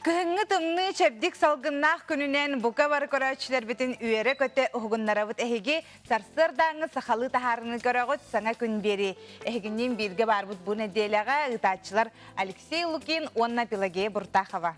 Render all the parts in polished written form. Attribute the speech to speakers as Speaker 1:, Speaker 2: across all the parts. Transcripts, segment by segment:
Speaker 1: Кыһыҥҥы тымныы чэбдик салгыннаах күнүнэн бука бары көрөөччүлэрбитин үөрэ-көтө уһугуннарабыт. Эһиги сарсыардааҥҥы сахалыы таһаарыыны көрөҕүт. Саҥа күн биэрии. Эһигинниин бииргэ баарбыт бу нэдиэлэҕэ ыытааччылар Алексей Лукин уонна Пелагея Буртахова.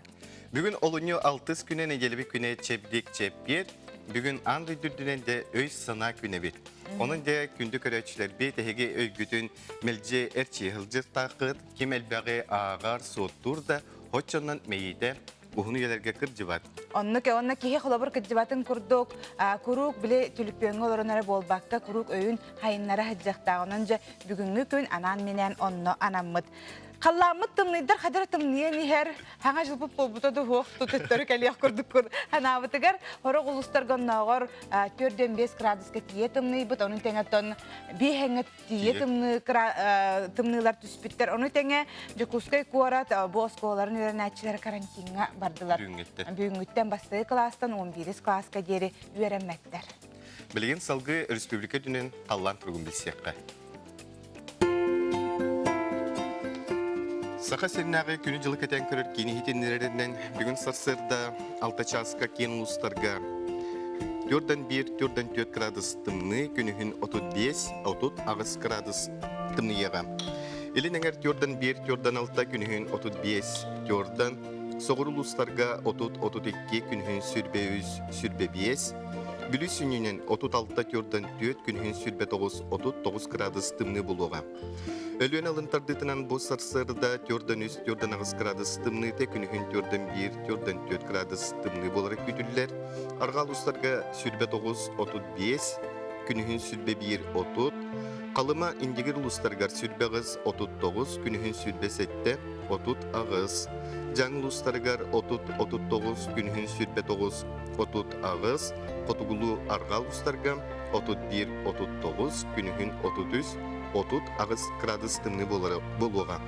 Speaker 2: Бүгүн олунньу алтыс күнэ нэдиэлэбит күнэ чэбдик чэппиэр. Бүгүн аан дойду үрдүнэн де өй-санаа күнэбит. Онон де күндү көрөөччүлэрбит эһиги өйгүтүн мэлдьи эрчийэ сылдьыахтааххыт. Ким элбэҕи ааҕар, суоттуур да Оччонон мэйиитэ уһун үйэлэргэ кырдьыбат.
Speaker 1: Оннук онно киһи холобур кырдьыбатын курдук куруук били түлүпүөҥҥэ олорон эрэ буолбакка куруук өйүн хайыннара сылдьыахтаах. Онон дьэ бүгүҥҥү күн анаан-минээн онно анаммыт. Халлааммыт тымныйдар хадыр тымныйан иһэр, хаҥа дьылбыт буолбута да суох төттөрү кэлиэх курдук санаабытыгар сорох улуустарга оннооҕор 4-5 градуска тиийэ тымныйбыт, ону тэҥэ оттон биэһэҥҥэ тиийэ тымныы тымныылар түспүттэр. Ону тэҥэ Дьокуускай куорат бу оскуолаларын үөрэнээччилэрэ карантиҥҥа бардылар. Бүгүҥҥүттэн бастакы кылаастан 11 кылааска диэри үөрэммэттэр.
Speaker 2: Билигин салгыы республика үрдүнэн халлаан туругун билсиэххэ. Саха сиринээҕи күнү-дьылы кэтээн көрөр киин иһитиннэрэринэн бүгүн сарсыарда 6 чааска киин улуустарга төрдөн 1, төрдөн 4 градус тымныы, күнүһүн 35, 38 градус тымныйыаҕа. Илин эҥэр төрдөн 1, төрдөн 6, күнүһүн 35, төрдөн соҕуруу улуустарга 30-32, күнүһүн сүрбэ 3, сүрбэ 5, Бүлүү сүнньүнэн 36 төрдөн 4, күнүһүн сүрбэ 9, 39 градус тымныы буолуоҕа. Өлүөн алын тардыытынан бу сарсыарда төрдөн 3, төрдөн 8 градус тымныыта, күнүһүн төрдөн 1, төрдөн 4 градус тымныы буолара күүтүллэр. Арҕаа улуустарга сүрбэ 9, 35, күнүһүн сүрбэ 1, 30, Халыма Индигир улуустарыгар сүрбэ 8, 39, күнүһүн сүрбэ 7, 38, Дьаҥ улуустарыгар 30, 39, күнүһүн сүрбэ 9, 38, Хотугулуу арҕаа улуустарга 31, 39, күнүһүн 33, 38 градус тымныы буолуоҕа.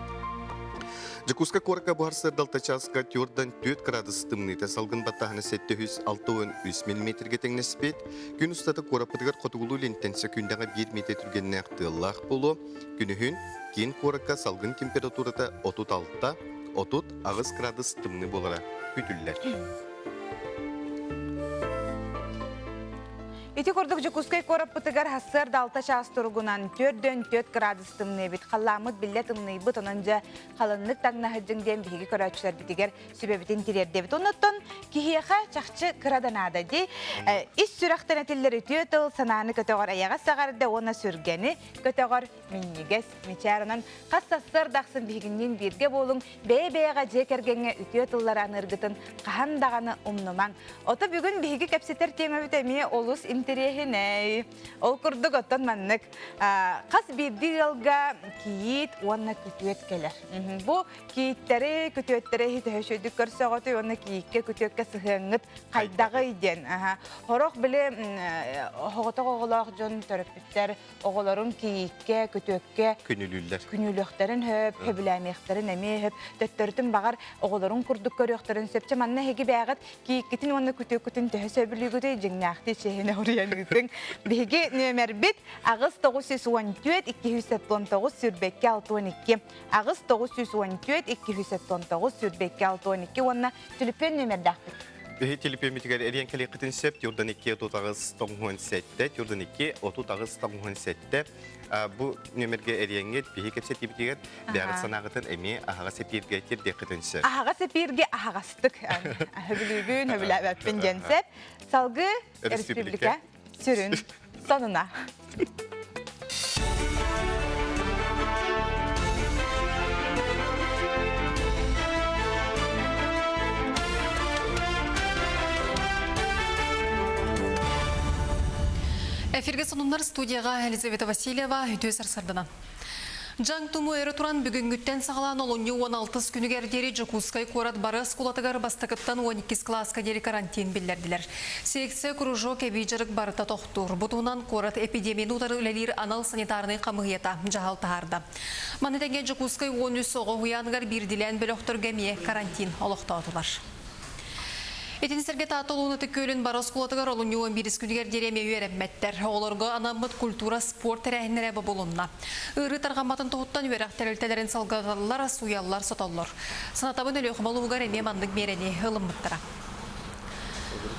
Speaker 2: Дьокуускай куоракка буһар сырдалта чааска төрдөн 4 градус тымныыта салгын баттааһына 763 миллиметргэ тэҥнэспит. Күн устата куораппытыгар хотугулуу илинтэн сөкүүндэҕэ 1 метр түргэннээх тыаллаах буолуо. Күнүһүн киин куоракка салгын температурата 36 38 градус тымныы буолара күүтүллэр.
Speaker 1: Ити курдук Дьокуускай куораппытыгар сарсыарда 6 чаас туругунан 4-4 градус тымныйбыт. Халлааммыт биллэ тымныйбыт, онон дьэ халыннык таҥнаһыдьыҥ диэн биһиги көрөөччүлэрбитигэр сүбэбитин тириэрдэбит. Оннуттан киһиэхэ чахчы кыра да наада дии. Ис сүрэхтэн этиллэр үтүө тыл санааны көтөҕөр эйэҕэс саҕарда уонна сүргэни көтөҕөр минньигэс мичээр. Онон хас сарсыарда ахсын биһигинниин бииргэ буолуҥ, бэйэ-бэйэҕэ дьиэ кэргэҥҥэ үтүө тыллары аныыргытын хаһан даҕаны умнумаҥ. Ото бүгүн биһиги кэпсэтэр тиэмэбит эмиэ олус интэриэһинэй. Ол курдук оттон маннык хас биирдии ыалга кийиит уонна күтүөт кэлэр. Бу кийииттэри, күтүөттэри эһи төһө үчүгэйдик көрсөҕүтүй уонна кийииккэ, күтүөккэ сыһыаҥҥыт хайдаҕый диэн. Сорох били оҕотох оҕолоох дьон төрөппүттэр оҕолорун кийииккэ, күтүөккэ
Speaker 2: күнүлүүллэр.
Speaker 1: Күнүүлүөхтэрин сөп, сөбүлээмиэхтэрин эмиэ сөп. Төттөрүтүн баҕар оҕолорун курдук көрүөхтэрин сөп. Чэ манна эһиги бээҕит кийииккитин уонна күтүөккүтүн төһө сөбүлүүгүтүй дьиҥнээхтии чиэһинэ уруйаныытыҥ. Биһиги нүөмэрбит 8 914 279 22 62 8 914 279 22 62 уонна түлүпүөн нүөмэрдээхпит.
Speaker 2: Биһи телепиэмитигэр эриэн кэлиэххитин сөп, тюрдан 2 38 97, тюрдан 2 38 97. Бу нүөмэргэ эриэҥҥит биһи кэпсэтиибитигэр бэйэҕит санааҕытын эмиэ аһаҕас эпииргэ тиэрдиэххитин сөп.
Speaker 1: Аһаҕас эпииргэ аһаҕастык сөбүлүүбүн, сөбүлээбэппин диэн сөп. Салгыы республика сүрүн сонуна.
Speaker 3: Эфиргэ сонуннар студияға Елизавета Васильева үтүө сарсарданан. Дьаҥ туму өрө туран бүгүҥҥүттэн саҕалаан олунньу 16 күнүгэр диэри Дьокуускай куорат бары оскуолатыгар бастакыттан 12 кылааска диэри карантин биллэрдилэр. Секция, кружок, эбии дьарык барыта тохтуур. Бу туһунан куорат эпидемияны утары үлэлиир анал санитарнай хамыыһыйата дьаһал таһаарда. Маны тэҥэ Дьокуускай 13 оҕо уһуйааныгар биирдилээн бөлөхтөргө эмиэ карантин олохтоотулар. Итини сэргэ Таатта улууһун Ытык Күөлүн бары оскуолатыгар олунньу 11 күнүгэр диэри эмиэ үөрэммэттэр. Оҕолорго анаммыт культура, спорт тэрээһиннэрэ бобулунна. Ыарыы тарҕамматын туһуттан үөрэх тэрилтэлэрин салгаталлар, сууйаллар, сотоллор. Санатабын Өлүөхүмэ улууһугар эмиэ маннык миэрэни ылыммыттара.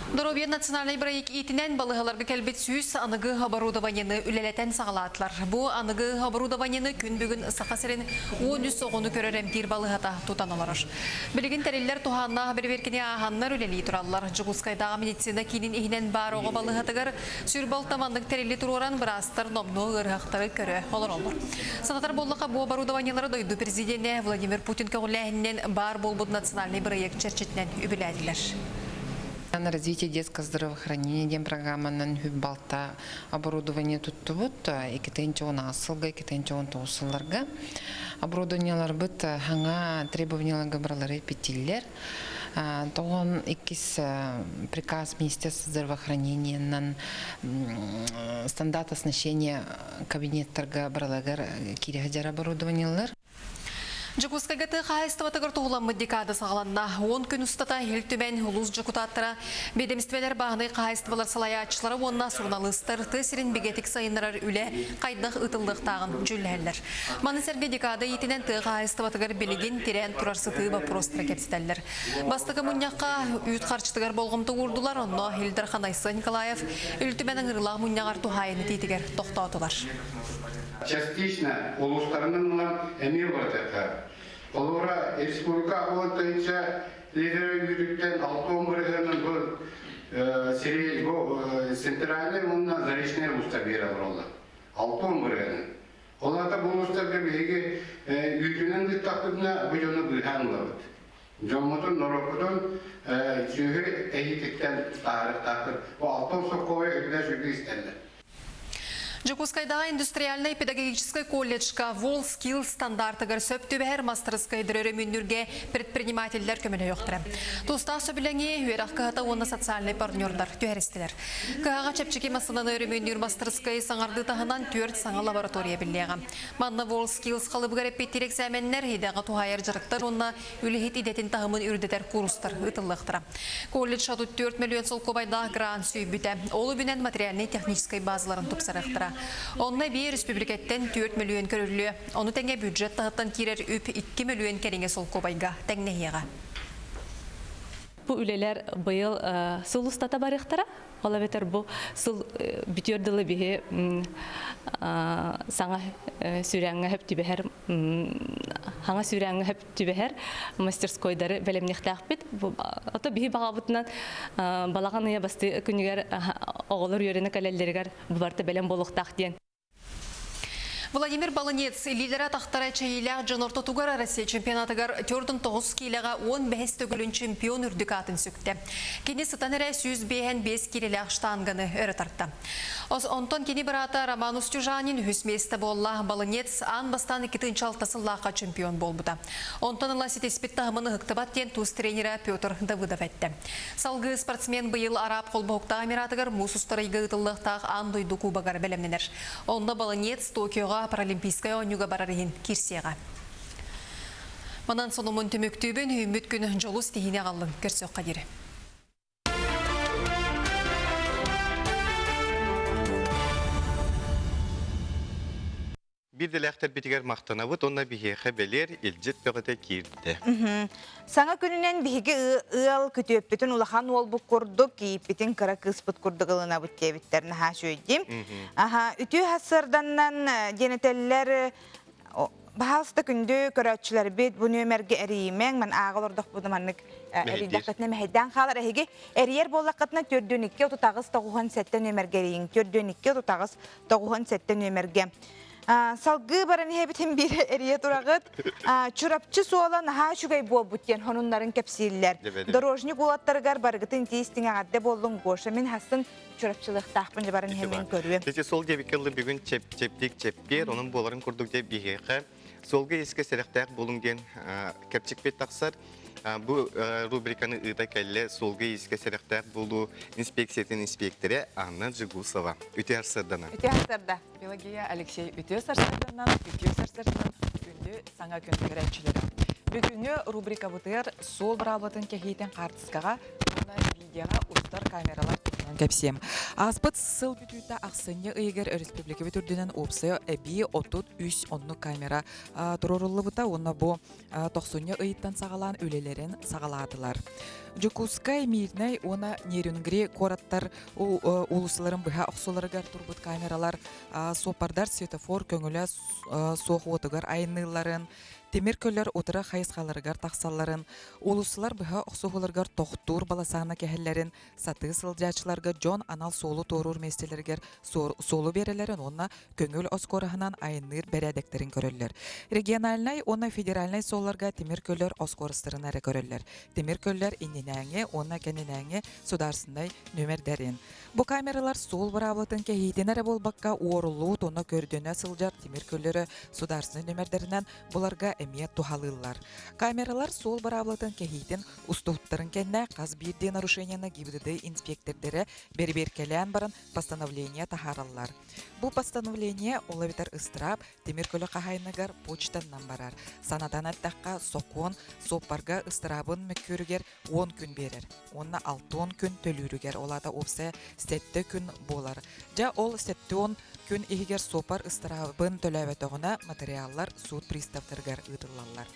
Speaker 3: Доруобуйа национальнай бырайыак иитинэн балыыһаларга кэлбит сүүс аныгы оборудованиены үлэлэтэн саҕалаатылар. Бу аныгы оборудованиены күн бүгүн Саха сирин 13 оҕону көрөр эмтиир балыыһата тутан олорор. Билигин тэриллэр туһааннаах бэрэбиэркэни ааһаннар үлэлии тураллар. Дьокуускайдааҕы медицина киинин иһинэн баар оҕо балыыһатыгар сүр-балта маннык тэрили туруоран быраастар номнуо ыарыһахтары көрө олороллор. Санатар буоллахха, бу оборудованиелары дойду президенэ Владимир Путин көҕүлээһининэн баар буолбут национальнай бырайыак чэрчитинэн үбүлээтилэр.
Speaker 4: На развитие детского здравоохранения диэн программанан үп балта оборудование туттубут. 2010 сылга, 2019 сылларга оборудованиеларбыт хаҥа требованияларга баралары эппиттииллэр. Тоҕон иккис приказ Министерства здравоохранениенан стандарт оснащения кабинеттарга бараларыгар киирэ сылдьар оборудованиелар.
Speaker 3: Дьокуускайга тыа хаһаайыстыбатыгар туһуламмыт декада саҕаланна. 10 күн устата Ил Түмэн улуус дьокутааттара, биэдэмистибэлэр бааһынай хаһаайыстыбалар салайааччылара уонна суруналыыстар тыа сирин бигэтик сайыннарар үлэ хайдах ыытыллыахтааҕын дьүүллэһэллэр. Маны сэргэ декада иитинэн тыа хаһаайыстыбатыгар билигин тирээн турар сытыы боппуруостары кэпсэтэллэр. Бастакы мунньахха үүт харчытыгар болҕомто уурдулар, онно Ил Дархан Айсен Николаев Ил Түмэн ыҥырыылаах мунньаҕар туһаайын этиитигэр тохтоотулар.
Speaker 5: Частично улуустарынан ылан эмиэ уларытыахха. Олора республика 10 тыһыынча лидері үүтүттэн 60 бырыһыанын бу сири бу центральный уонна заречный улуустар биэрэ олороллор. 60 бырыһыанын. Ол аата бу улуустарга биһиги үүтүнэн ыыттахпытына бу дьону быыһаан ылабыт. Дьоммутун, норуоппутун сүөһү эһиититтэн таһаарыахтаахпыт. Бу алтан сокуойу үрдэ сүрдүү истэллэр.
Speaker 3: Дьокуускайдааҕы индустриальнай педагогическай колледжка WorldSkills стандартыгар сөп түбэһэр мастарыскыайдары өрөмүөннүүргэ предпринимателлэр көмөлөһүөхтэрэ. Тустаах сөбүлэҥи үөрэх кыһата уонна социальнай партнердар түһэристилэр. Кыһаҕа чэпчэки массыынаны өрөмүөннүүр мастарыскыай саҥардыы таһынан түөрт саҥа лаборатория биллиэҕэ. Манна WorldSkills халыбыгар эппиэттиир эксээмэннэр, идэҕэ туһаайар дьарыктар уонна үлэһит идэтин таһымын үрдэтэр куурустар ыытыллыахтара. Колледж 34 мөлүйүөн солкуобайдаах грант сүүйбүтэ. Ол үбүнэн материальнай-техническэй базаларын тупсарыахтара. Онно эбии өрөспүүбүлүкэттэн 4 мөлүйүөн көрүллүө. Ону тэҥэ бюджет таһыттан киирэр үп 2 мөлүйүөн кэриҥэ солкуобайга тэҥнэһиэҕэ.
Speaker 6: Бу үлэлэр быйыл сыл устата барыахтара. Ол эбэтэр бу сыл бүтүөр дылы биһи саҥа сүрээҥҥэ хөп түбэһэр хаҥа сүрээҥҥэ хөп түбэһэр мастерскойдары бэлэмниэхтээхпит. Ото биһи баҕабытынан балаҕан ыйа бастыы күнүгэр оҕолор үөрэнэ кэлэллэригэр бу барыта бэлэм буолуохтаах диэн
Speaker 3: Владимир Балынец илиилэрэ-атахтара эчэйиилээх дьон ортотугар Россия чемпионатыгар 49 киилэҕэ 15 төгүлүн чемпион үрдүк аатын сүктэ. Кини сытан эрэ 155 киилэлээх штанганы өрө тарта. Онтон кини быраата Роман Устюжанин үһүс миэстэ буолла. Балынец аан бастаан 2006 сыллаахха чемпион буолбута. Онтон ыла ситиспит таһымын ыһыктыбат диэн тус тренерэ Петр Давыдов эттэ. Салгыы спортсмен быйыл Араб холбоһуктаах Эмиратыгар муус устар ыйга ыытыллыахтаах аан дойду кубогар бэлэмнэнэр. Онно Баланец Токиоҕа Паралимпийскай оонньууга барар иһин киирсиэҕэ. Манан сонумун түмүктүүбүн, үүммүт күн дьолус тиһиини аҕаллын. Көрсүөххэ диэри.
Speaker 2: Биир дэлээхтэрбитигэр махтанабыт уонна биһиэхэ бэлиэр илдьит бөҕөтө киирдэ.
Speaker 1: Саҥа күнүнэн биһиги ыал күтүөппүтүн улахан уолбут курдук, кийииппитин кыра кыыспыт курдук ылынабыт диэбиттэр наһаа үчүгэйдим. Аха, үтүө сарсыарданнан диэн этэллэр Баһаалыста күндү көрөөччүлэрбит бу нүөмэргэ эрийимэҥ, ман ааҕа олордохпутуна маннык эрийдэххитинэ мэһэйдээн хаалар. Эһиги эрийэр буоллаххытына 42 38 97 нүөмэргэ эрийиҥ. 42 38 97 нүөмэргэ. Салгыы баран иһэбитин биир эрийэ тураҕыт. Чурапчы суола наһаа үчүгэй буолбут диэн сонуннарын кэпсииллэр. Дорожник уолаттарыгар барыгытын тиис тиҥэҕэрдэ буоллун Гоша мин хасын Чурапчылыахтаахпын дьэ баран иһэммин көрүөм.
Speaker 2: Ити сол диэбиккэ дылы бүгүн чэптик чэппиэр, онон буоларын курдук дьэ биһиэхэ суолга иискэ сэрэхтээх буолуҥ диэн кэпчикпит тахсар. Бу рубриканы ыыта кэллэ суолга иискэ сэрэхтээх буолуу инспекциятын инспиэктэрэ Анна Жигусова. Үтүө сарсыарданан.
Speaker 1: Үтүө сарсыарда.
Speaker 7: Пелагея Алексей үтүө сарсыарданан, үтүө сарсыарданан күндү саҥа күн көрөөччүлэрэ. Бүгүҥҥү рубрикабытыгар суол быраабылатын кэһиитин хаартыскаҕа уонна. студияҕа устар камералар туһунан кэпсиэм. Ааспыт сыл бүтүүтэ ахсынньы ыйыгар өрөспүүбүлүкэбит үрдүнэн уопсайа эбии 33 оннук камера туруоруллубута уонна бу тохсунньу ыйыттан саҕалаан үлэлэрин саҕалаатылар. Дьокуускай, Мирнэй уонна Нерюнгри куораттар уулуссаларын быһа охсууларыгар турбут камералар суоппардар светофор көҥүлэ суох уотугар айанныылларын, тимир көлөр утары хайысхаларыгар тахсалларын, уулуссалар быһа охсуһууларыгар тохтуур баласааны кэһэллэрин, сатыы сылдьааччыларга дьон анал суолу туоруур миэстэлэригэр суолу биэрэллэрин уонна көҥүл оскуораһынан айанныыр бэрээдэктэрин көрөллөр. Региональнай уонна федеральнай суолларга тимир көлөр оскуорастарын эрэ көрөллөр. Тимир көллөр иннинээҥи уонна кэннинээҥи судаарсынай нүөмэрдэрин. Бу камералар суол быраабылатын кэһиитин эрэ буолбакка, уоруллубут уонна көрдөнө сылдьар тимир көллөрү судаарсынай нүөмэрдэринэн буларга эмиэ туһалыыллар. Камералар суол быраабылатын кэһиитин устубуттарын кэннэ хас биирдии нарушениены ГИБДД инспиэктэрдэрэ бэрэбиэркэлээн баран постановление таһаараллар. Бу постановление ол эбэтэр ыстыраап тимир көлө хаһаайыныгар почтаннан барар. Санатан эттэххэ, сокуон суоппарга ыстыраабын мөккүөрүгэр 10 күн биэрэр уонна 60 күн төлүүрүгэр, ол аата уопсайа 7 күн буолар. Дьэ, ол 70 күн иһигэр суоппар ыстыраабын төлөөбөтөҕүнэ материаллар суут приставтарыгар ыытыллаллар.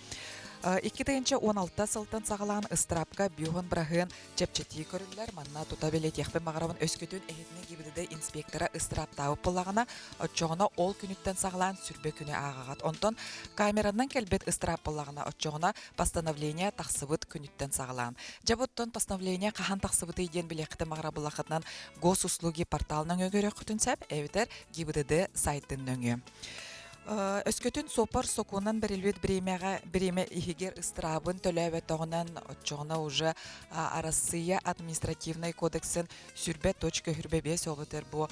Speaker 7: 2016 сылтан саҕалаан ыстыраапка биоһун быраһыан чэпчэтии көрүллэр. Манна тута бэлиэтиэхпин баҕарабын өскөтүн эһитини ГИБДД инспектора ыстырааптаабыт буоллаҕына, оччоҕуна ол күнүттэн саҕалаан сүрбэ күнү ааҕаҕыт. Онтон камеранан кэлбит ыстыраап буоллаҕына, оччоҕуна постановление тахсыбыт күнүттэн саҕалаан. Дьэ буттун постановление хаһан тахсыбытый диэн билиэххитин баҕарабыллаххытынан госуслуги портал нөҥүө көрүөххүтүн сөп, эбэтэр ГИБДД сайтын нөҥүө. Өскөтүн суоппар сокуонан бэриллибит бириэмэҕэ бириэмэ иһигэр ыстыраабын төлөөбөтөҕүнэн оччоҕуна уже Арассыыйа административнай кодексын сүрбэ точка хүрбэ биэс ол этэр бу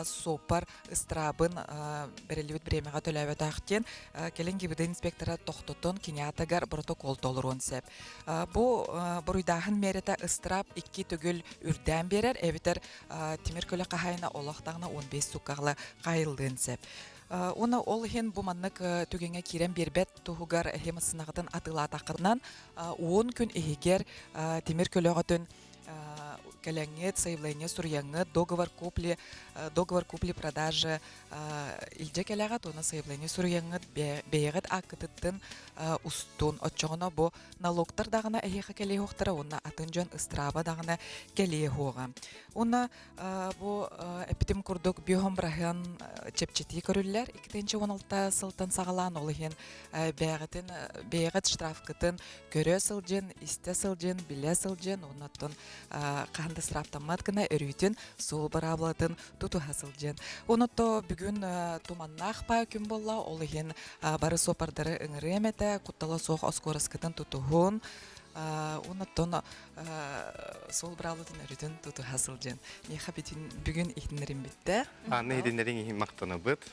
Speaker 7: суоппар ыстыраабын бэриллибит бириэмэҕэ төлөөбөтөх диэн кэлин ГИБД инспектора тохтотон кини аатыгар протокол толоруон сөп. Бу буруйдааһын миэрэтэ ыстыраап икки төгүл үрдээн биэрэр эбэтэр тимир көлө хаһаайына олох даҕаны 15 сууккаҕа хаайыллыан сөп. Уонна ол иһин бу маннык түгэҥҥэ киирэн биэрбэт туһугар эһи массыынаҕытын атыылаатаххытынан 10 күн иһигэр тимир көлөҕөтүн кэлэҥҥит, заявление суруйаҥҥыт, договор купли, договор купли-продажи илдьэ кэлэҕит уонна заявление суруйаҥҥыт бэйэҕит ааккытыттан устун. Оччоҕуна бу налогтар даҕаны эһиэхэ кэлиэ уохтара уонна атын дьон ыстырааба даҕаны кэлиэ уоҕа. Уонна бу эппитим курдук биоһом быраһыан чэпчэтии көрүллэр. 2016 сылтан саҕалаан ол иһин бэйэҕитин бэйэҕит штрафкытын көрө сылдьын, истэ сылдьын, билэ сылдьын, оннуттан хаһан да ыстырааптаммат гына өрүүтүн суол быраабылатын тутуһа сылдьын. Онуттан бүгүн туманнаах паа күн буолла, ол иһин бары суоппардары ыҥырыам этэ, куттала суох оскуораскытын тутуһун, онуттан суол быраабылатын өрүтүн тутуһа сылдьын. Миэхэ бүгүн иһитиннэрим бүттэ.
Speaker 2: Анна иһитиннэриҥ иһин махтанабыт.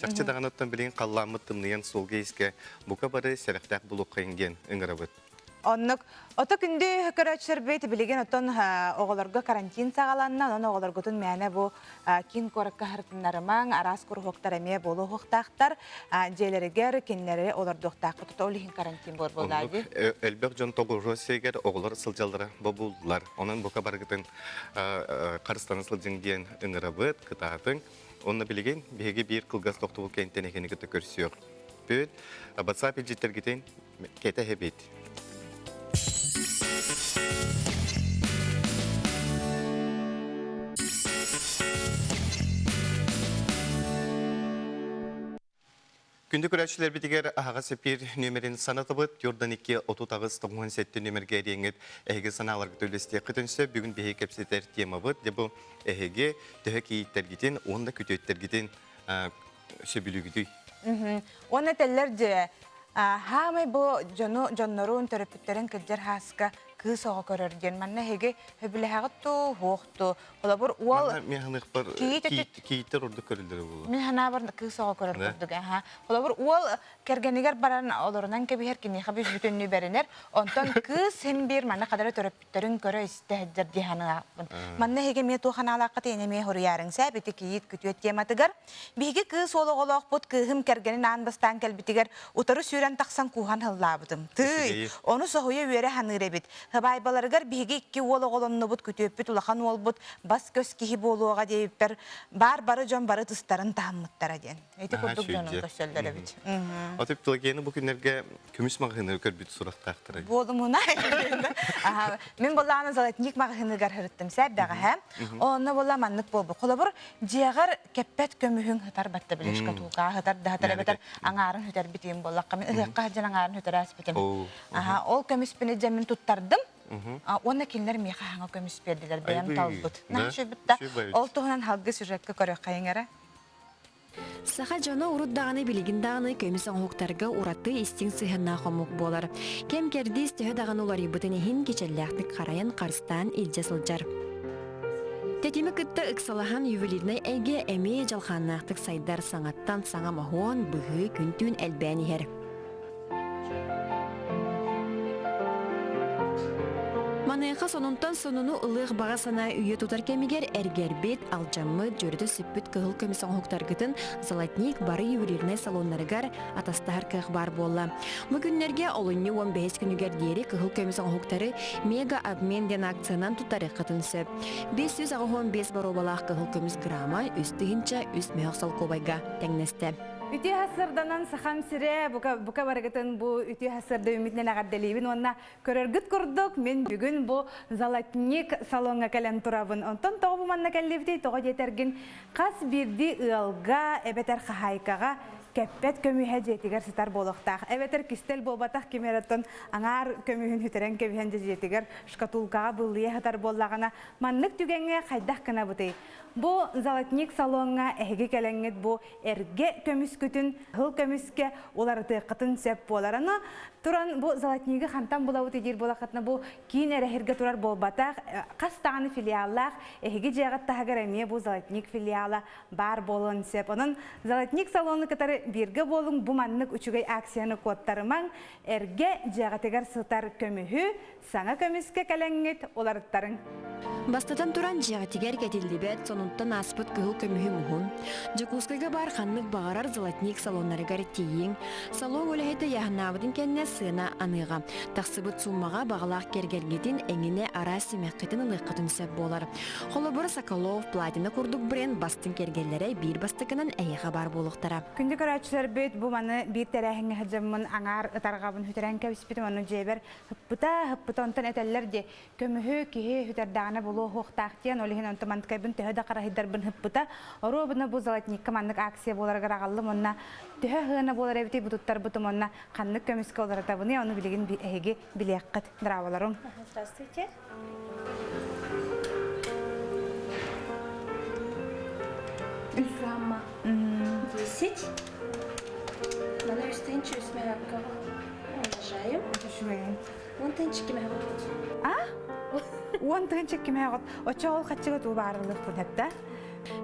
Speaker 2: Чахчы даҕаны оттон билигин халлааммыт тымныйан суолга-иискэ бука бары сэрэхтээх булуоххайыҥ диэн ыҥырабыт.
Speaker 1: Оннук. Ото күндү көрөөччүлэрбит билигин оттон оҕолорго карантин саҕаланна, онон оҕолоргутун мээнэ бу киин куоракка сырытыннарымаҥ, араас куруһуоктар эмиэ буолуохтаахтар, дьиэлэригэр кинилэри олордуохтааххыт. Ол иһин карантин буолар буоллаа дии.
Speaker 2: Элбэх дьон тоҕуоруо сиригэр оҕолор сылдьаллара бобуллар. Онон бука барыгытын харыстана сылдьыҥ диэн ыҥырабыт, кытаатыҥ. Онно билигин биһиги биир кылгас тохтобул кэнниттэн эһигини кытта көрсүөхпүт. WhatsApp илдьиттэргитин кэтэһэбит. Күндү көрөөччүлэрбитигэр аһаҕас эпир нүөмэрин санатабыт. Йордан 2 38 97 нүөмэргэ эриэҥҥит эһиги санааларгыт үллэстиэххитин сөп. Бүгүн биһиги кэпсэтэр темабыт дьэ бу эһиги төһө кийииттэргитин уонна күтүөттэргитин сөбүлүүгүтүй?
Speaker 1: Уонна этэллэр дьэ, хаамай бу дьону дьоннорун төрөппүттэрин кырдьар хааска кыыс оҕо көрөр диэн манна эһиги сөбүлэһэҕит туу, суох туу. Холобур, уол
Speaker 2: Манна мин ханыахпар кийииттэр ордук көрүллэрэ буолуо.
Speaker 1: Мин санаабар кыыс оҕо көрөр курдук аха. Холобур, уол кэргэнигэр баран олорунан кэбиһэр киниэхэ бүүс бүтүннүү бэринэр. Онтон кыыс син биир манна хадара төрөппүттэрин көрө истэ сылдьар дии санаабын. Манна эһиги эмиэ туох анаалааххыт иһин эмиэ хоруйаарыҥ сээп ити кийиит күтүөт тематыгар. Биһиги кыыс уол оҕолоохпут кыыһым кэргэнин аан бастаан кэлбитигэр утары сүүрэн тахсан кууһан һыллаабытым. Тыый, ону соһуйа үөрэ саныыр эбит. Һыбаайбаларыгар биһиги икки уол оҕолоннубут, күтүөппүт улахан уолбут бас-көс киһи буолуоҕа диэбиппэр, баар бары дьон бары тыстарын таһыммыттара диэн. Ити курдук дьонун көрсөллөр эбит.
Speaker 2: Отып Пелагеяны бу күннэргэ көмүс маҕаһыыныгар көрбүт сурахтаахтара.
Speaker 1: Буолумуна. Мин боллааны золотник маҕаһыыныгар сырыттым сэ бэҕэһээ. Онно буолла маннык буолбут. Холобур, дьиэҕэр кэппэт көмүһүҥ хытар батта били шкатулка хытар да хытар эбэтэр аҥаарын хүтэрбитим буоллахха мин ыһыахха сылдьан аҥаарын хүтэрээспитим. Аха, ол көмүспүн дьэ мин туттардым. Уонна кинилэр миэхэ хаҥа көмүс биэрдилэр бэйэм талбыт. Наһаа Ол туһунан халгы сюжекка көрүөххэйиҥ эрэ.
Speaker 8: Саха дьоно урут даҕаны билигин даҕаны көмүс оҥоһуктарга ураты истиҥ сыһыаннаах омук буолар. Кэм-кэрдиис төһө даҕаны уларыйбытын иһин кичэллээхтик харайан, харыстаан илдьэ сылдьар. Тэтими кытта ыксалаһан ювелирнай эйгэ эмиэ дьалхааннаахтык сайдар саҥаттан саҥа моһуон, быһыы күн-түүн элбээн иһэр. Маныаха сонунтан сонуну ылыах баҕа санаа үйэ тутар кэмигэр эргэрбит, алдьаммыт, дьөрүтэ сүппүт кыһыл көмүс оҥоһуктаргытын Золотник бары ювелирнай салоннарыгар атастаһар кыах баар буолла. Бу күннэргэ олунньу 15 күнүгэр диэри кыһыл көмүс оҥоһуктары Мега-обмен диэн акциянан туттарыаххытын сөп. 585 боруобалаах кыһыл көмүс грамма 3003 мөһөх солкуобайга тэҥнэстэ.
Speaker 1: Үтүө сарсыарданан Сахам сирэ бука, бука барыгытын бу үтүө сарсыарда үүммүтүнэн эҕэрдэлиибин уонна көрөргүт курдук мин бүгүн бу Золотник салоҥҥа кэлэн турабын. Онтон тоҕо бу манна кэллибитий? Тоҕо диэтэргин хас биирдии ыалга эбэтэр хаһаайкаҕа кэппэт көмүһэ дьиэтигэр сытар буолуохтаах. Эбэтэр кистэл буолбатах ким эрэ аҥаар көмүһүн сүтэрэн кэбиһэн дьиэтигэр шкатулкаҕа быллыйа сытар буоллаҕына маннык түгэҥҥэ хайдах гынабытый? Бу Золотник салоҥҥа эһиги кэлэҥҥит бу эргэ көмүскүтүн кыһыл көмүскэ уларытыаххытын сөп буолар. Аны туран бу золотнигы хантан булабыт диир буолаххытына бу киин эрэһиргэ турар буолбатах, хас даҕаны филиаллаах эһиги дьиэҕит таһыгар эмиэ бу золотник филиала баар буолуон сөп. Онон золотник салону кытары бииргэ буолуҥ, бу маннык үчүгэй акцияны куоттарымаҥ, эргэ дьиэҕитигэр сытар көмүһү Саҥа көмүскэ кэлэҥҥит уларыттарыҥ.
Speaker 8: Бастатан туран, дьиэҕитигэр кэтиллибэт, сонунтан ааспыт кыһыл көмүһү муһун. Дьокуускайга баар ханнык баҕарар золотник салоннарыгар тиийиҥ. Салон үлэһитэ ыйааһыннаабытын кэннэ сыана аныаҕа. Тахсыбыт сууммаҕа баҕалаах кэргэргитин эҥинэ араас симэххитин ылыаххытын сөп буолар. Холобура, Соколов, Платина курдук бренд бастыҥ кэргэллэрэ биир бастакынан эһиэхэ баар буолуохтара.
Speaker 1: Күндү көрөөччүлэрбит, бу маны биир тэрээһиҥҥэ сылдьаммын аҥаар ытарҕабын сүтэрэн кэбиспитим, ону дьиэбэр Ыппыта, ыппыта онтон этэллэр дии, көмүһү киһи сүтэрдэҕинэ булуо суохтаах диэн, ол иһин онтон мантыкайбын төһө да хараһыйдарбын ыппыта. Оруобуна бу золотникка маннык акция буоларыгар аҕаллым уонна төһө сыана буолар эбитий бу туттарбытым уонна ханнык көмүскэ уларытабыный, ону билигин эһиги билиэххит. Здраволарым.
Speaker 9: Здравствуйте. Грамма 10. На үстенче үсмәһәккә умножаем. Уон тыһыынча кимэҕэ
Speaker 1: А? 10 тыһыынча кимэҕэ Оччо ол хаччыга туу баарылыахпын этэ.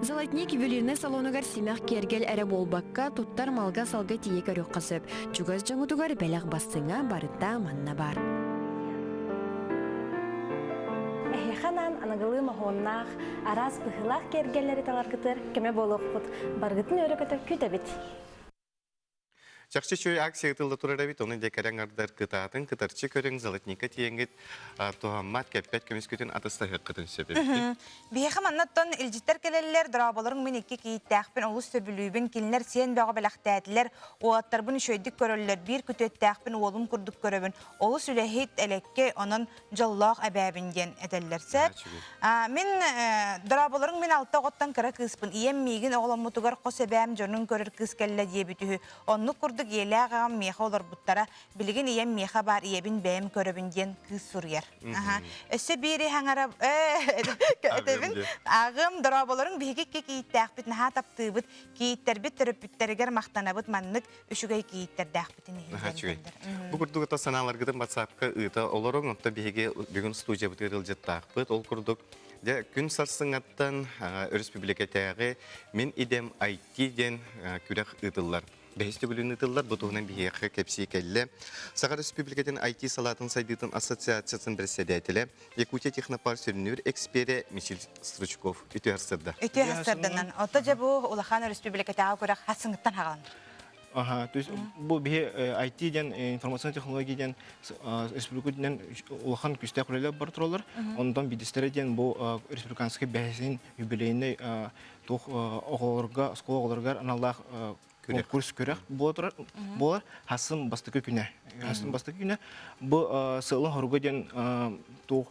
Speaker 8: Золотник ювелирнай салонугар симэх киэргэл эрэ буолбакка, туттар малга-салга тиийэ көрүөххэ сөп. Чугас дьоҥутугар бэлэх бастыҥа барыта манна баар.
Speaker 9: Эһиэхэ анаан аныгылыы моһуоннаах, араас быһыылаах киэргэллэри таларгытыгар көмө буолуохпут. Барыгытын үөрэ-көтө күүтэбит.
Speaker 2: Чахчы үчүгэй акция ыытылла турар эбит, ону дьэ кэрэ аҥардар кытаатын, кытарчы көрүҥ, золотника тиийэҥҥит туһаммат, кэппэт көмүскүтүн атастаһыаххытын сөп эбит.
Speaker 1: Биһиэхэ маннаттан илдьиттэр кэлэллэр, дорооболоруҥ мин икки кийииттээхпин олус сөбүлүүбүн, кинилэр сиэн бөҕө бэлэхтээтилэр, уолаттарбын үчүгэйдик көрөллөр, биир күтүөттээхпин уолум курдук көрөбүн, олус үлэһит, элэккэй, онон дьоллоох эбээбин диэн этэллэр сөп. Мин дорооболоруҥ мин алта оҕоттон кыра кыыспын. Ийэм миигин оҕоломмутугар хос эбээм дьонун көрөр кыыс кэллэ диэбит үһү. Оннук курдук ийэлээх аҕам миэхэ олорбуттара. Билигин ийэм миэхэ баар, ийэбин бэйэм көрөбүн диэн кыыс суруйар. Өссө биир иһаҥара этэбин. Аҕым дорооболоруҥ биһиги икки кийииттээхпит наһаа таптыыбыт. Кийииттэрбит төрөппүттэригэр махтанабыт маннык үчүгэй кийииттэрдээхпитин иһин
Speaker 2: Үчүгэй. Бу курдук ата санааларгытын WhatsApp-ка ыыта олоруҥ. Онтон биһиги бүгүн студиябытыгар ыалдьыттаахпыт. Ол курдук дьэ күн сарсыҥҥаттан өрөспүүбүлүкэтээҕи Мин идэм IT диэн күрэх ыытыллар. Бэһис төгүлүн ыытыллар. Бу туһунан биһиэхэ кэпсии кэллэ. Саха Өрөспүүбүлүкэтин IT салаатын сайдыытын ассоциациятын председателэ Якутия технопарк сүрүннүүр эксперэ Мичил Стручков үтүө сырда.
Speaker 1: Үтүө сырданан. Ото дьэ бу улахан өрөспүүбүлүкэтээҕи күрэх хасыҥыттан хаҕаланар.
Speaker 10: Ага, то есть бу биһи IT диэн информационная технология диэн республика диэн улахан күүстээх үлэлэр бар тураллар. Онтон бидистэрэ диэн бу республиканский бэһисин юбилейный туох оҕолорго, оскуола оҕолоругар аналлаах конкурс күрэх буолар буолар. Хасын бастакы күнэ. Хасын бастакы күнэ. Бу сыалын хоруга диэн туох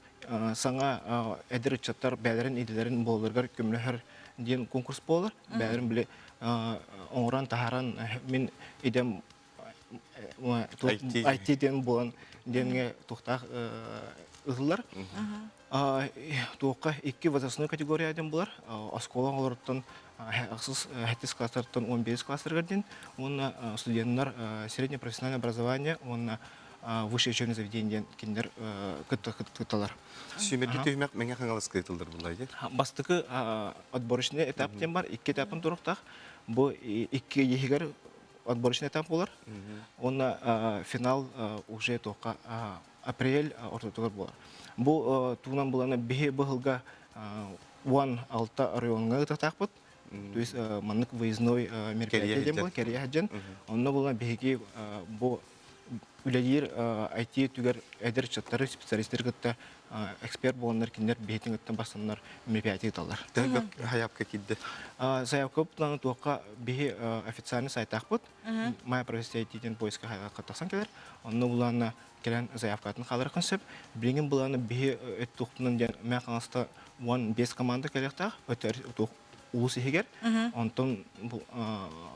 Speaker 10: саҥа эдэр ыччаттар бэйэлэрин идэлэрин буоларыгар көмөлөһөр диэн конкурс буолар. Бэйэлэрин били оҥорон таһааран мин идэм IT диэн буолан диэҥҥэ туохтаах ыһыллар. Туохха икки возрастной категория диэн булар. Оскуола оҕолоруттан ахсыс сэттис класстартан 15 класстарыгар диэн уонна студеннар среднее профессиональное образование уонна высшее учебное заведение диэн кинилэр кытталар.
Speaker 2: Сүүмэрдии түһүмэх Мэҥэ Хаҥаласка ыытыллар буолла дии.
Speaker 10: Бастакы отборочный этап диэн бар, икки этапын туруктаах. Бу икки иһигэр отборочный этап буолар. Уонна финал уже туохха апрель ортотугар буолар. Бу тугунан булана биһи быһылга 16 райоҥҥа ыытатаахпыт. То есть маннык выездной мероприятие диэн буолар, кэрийэ сылдьан. Онно булан биһиги бу үлэлиир IT өттүгэр эдэр ыччаттары, специалистары кытта эксперт буоланнар кинилэр биһитин кытта бастаннар мероприятие ыыталлар.
Speaker 2: Заявка киирдэ.
Speaker 10: Заявка планы туохха биһи официальный сайтаахпыт. Моя профессия IT диэн поиска тахсан кэлэр. Онно булаанна кэлэн заявкатын хааларыаххын сөп. Билигин булаанна биһи өттүхпүнэн диэн мэ хаҥаста 15 команда кэлиэхтээх. Өтөр улус иһигэр. Онтон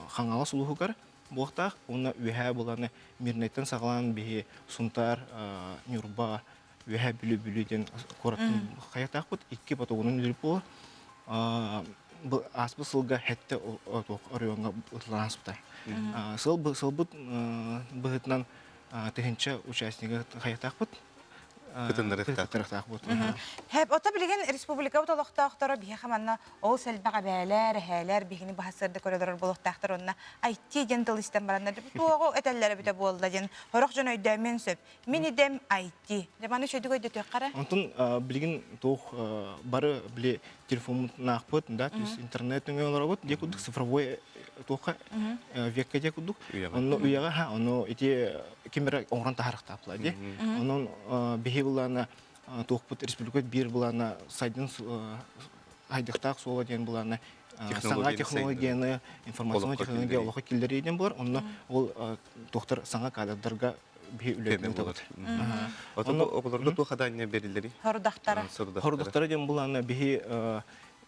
Speaker 10: Хаҥалас улууһугар буолуохтаах уонна Үөһээ Буланы Мирнэйтэн саҕалаан биһи Сунтаар, Ньурба, Үөһээ Бүлүү Бүлүү диэн куораттан хайатаахпыт икки потогунан үлэлиир буолар. Ааспыт сылга сэттэ оройуоҥҥа ытыллан ааспыта. Сыл сылбыт быһыытынан тыһыынча участнига хайатаахпыт.
Speaker 2: Кытыннарыахтаахпыт.
Speaker 1: Хэп, ото билигин республикабыт олохтоохторо биһиэхэ манна ол элбэх эбээлэр, эһээлэр биһигини баһа сырда көрөлөр буолуохтаахтар уонна IT диэн тыл истэн бараннар туоҕу этэллэр эбитэ буолла диэн сорох дьон өйдөөмүөн сөп. Мин идэм IT. Дьэ маны үчүгэй өйдөтүөххэ эрэ.
Speaker 10: Онтон билигин туох бары били телефоммутнаахпыт, да, то есть интернет нөҥүө олоробут, дии курдук цифровой туохха векка дии курдук. Онно үйэҕэ ха, ону ити ким эрэ оҥорон таһаарыахтаахпыла дии. Онон биһи былаана туохпут республика биир былаана сайдын хайдахтаах суола диэн былаана саҥа технологияны информационный технология олоххо киллэрии диэн буолар. Онно ол туохтар саҥа кадрдарга биһи үлэтин ыытабыт.
Speaker 2: Отон оҕолорго туох адаанньа бериллери?
Speaker 1: Хорудахтара.
Speaker 10: Хорудахтара диэн булаана биһи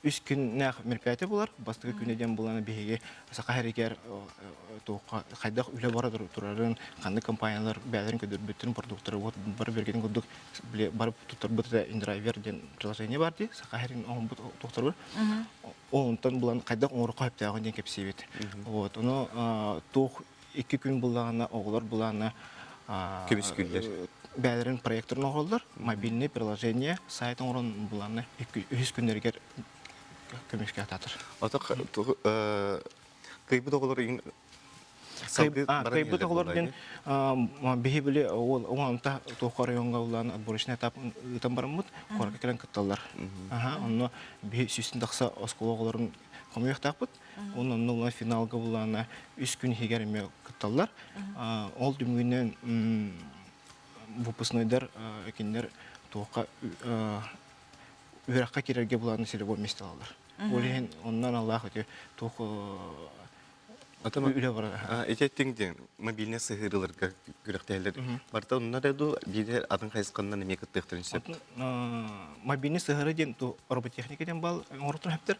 Speaker 10: үс күннээх мероприятие булар. Бастакы күнэ диэн булана биһиги саха сиригэр туохха хайдах үлэ бара турарын, ханнык компаниялар бэйэлэрин көдөрбүттэрин продуктары вот бары бергетин курдук бары туттарбыт индрайвер диэн приложение бар дии саха сирин оҥорбут туохтарбыт. Онтон булан хайдах оҥороххо сөптөөҕүн диэн кэпсиибит. Вот ону туох икки күн буллаҕына оҕолор булаана
Speaker 2: көмүскүүллэр.
Speaker 10: Бэйэлэрин проекторын оҥороллор, мобильный приложение сайт оҥорон булаана үһүс күннэригэр көмүскэ атаатар.
Speaker 2: Ото кыйбыт оҕолор
Speaker 10: Кыйбыт оҕолор диэн биһи били ол оҥонта туох оройуоҥҥа улаан отборочный этап ыытан бараммыт куоракка кэлэн кытталлар. Онно биһи сүүстэн тахса оскуола оҕолорун хомуйуохтаахпыт. Онно онно финалга булаана үс күн иһигэр эмиэ кытталлар. Ол түмүгүнэн выпускнойдар кинилэр туохха үөрэххэ киирэргэ булааны целевой место алаллар. Ол иһин онно аналлаах ити туох үлэ барар.
Speaker 2: Ити эттиҥ диэн мобильнай сыһыарыыларга күрэхтэһэллэр. Барыта онно да дуу биир атын хайысханнан эмиэ кыттыахтарын сөп.
Speaker 10: Мобильный сыһыары диэн роботехника диэн бал оҥоротун сөптөр.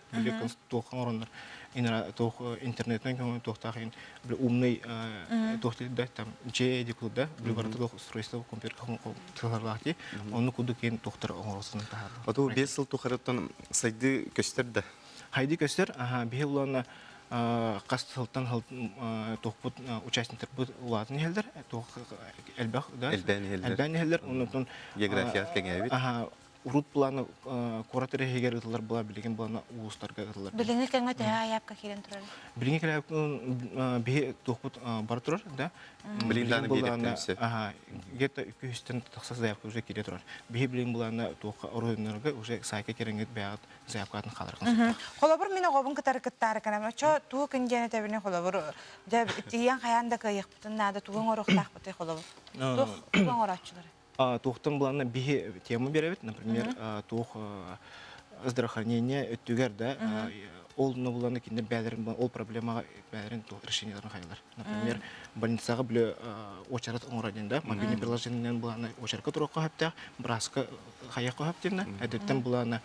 Speaker 10: Туох оҥороннор туох интернетинэн көҥүл туохтаах иһин умный туох да там дьиэ дии да барыта туох устройство компьютер тылларлаах дии онну курдук иһин туохтар оҥоросун таһаардым.
Speaker 2: Оту 5 сыл тухарыттан сайды көстөр да.
Speaker 10: Хайды көстөр, биһи улаана хас сылтан туохпут участниктарбыт улаатан иһэллэр, туох элбэх да
Speaker 2: элбээн
Speaker 10: иһэллэр. Оннотон
Speaker 2: география кэҥээбит.
Speaker 10: Урут былааны куорат эрэһигэр ытылар була билигин былаана улуустарга ытылар.
Speaker 1: Билиҥҥи кэмҥэ төһө айаапка киирэн турар?
Speaker 10: Билиҥҥи кэлээпкин биһи туохпут бара турар, да?
Speaker 2: Билигин дааны биэриэхтэрин
Speaker 10: Ага, где-то үкүһүстэн тахса заявка уже киирэ турар. Биһи билигин былаана туохха оройуоннарга уже сайка кирэҥҥит бэйэҕит заявкатын хааларгын
Speaker 1: Холобур, мин оҕобун кытары кыттаары кэнэм. Очо туу күн диэн этэбини холобур, дьэ тиийэн хайаан да кыайыахпытын наада тугу оҥоруохтаахпытый холобур. Туох тугу оҥорооччулары?
Speaker 10: Туохтан былаана биһи тему беребит, например, туох здравоохранение өттүгэр да ол буланы кинилэр бээлэрин ол проблемаҕа бээлэрин туох решениеларын хайалар. Например, больницаҕа биле очерет оҥоро диэн да, мобильный приложениенен буланы очерка туруохха сөптөөх, бырааска хайыахха сөп диэн эдэттэн буланы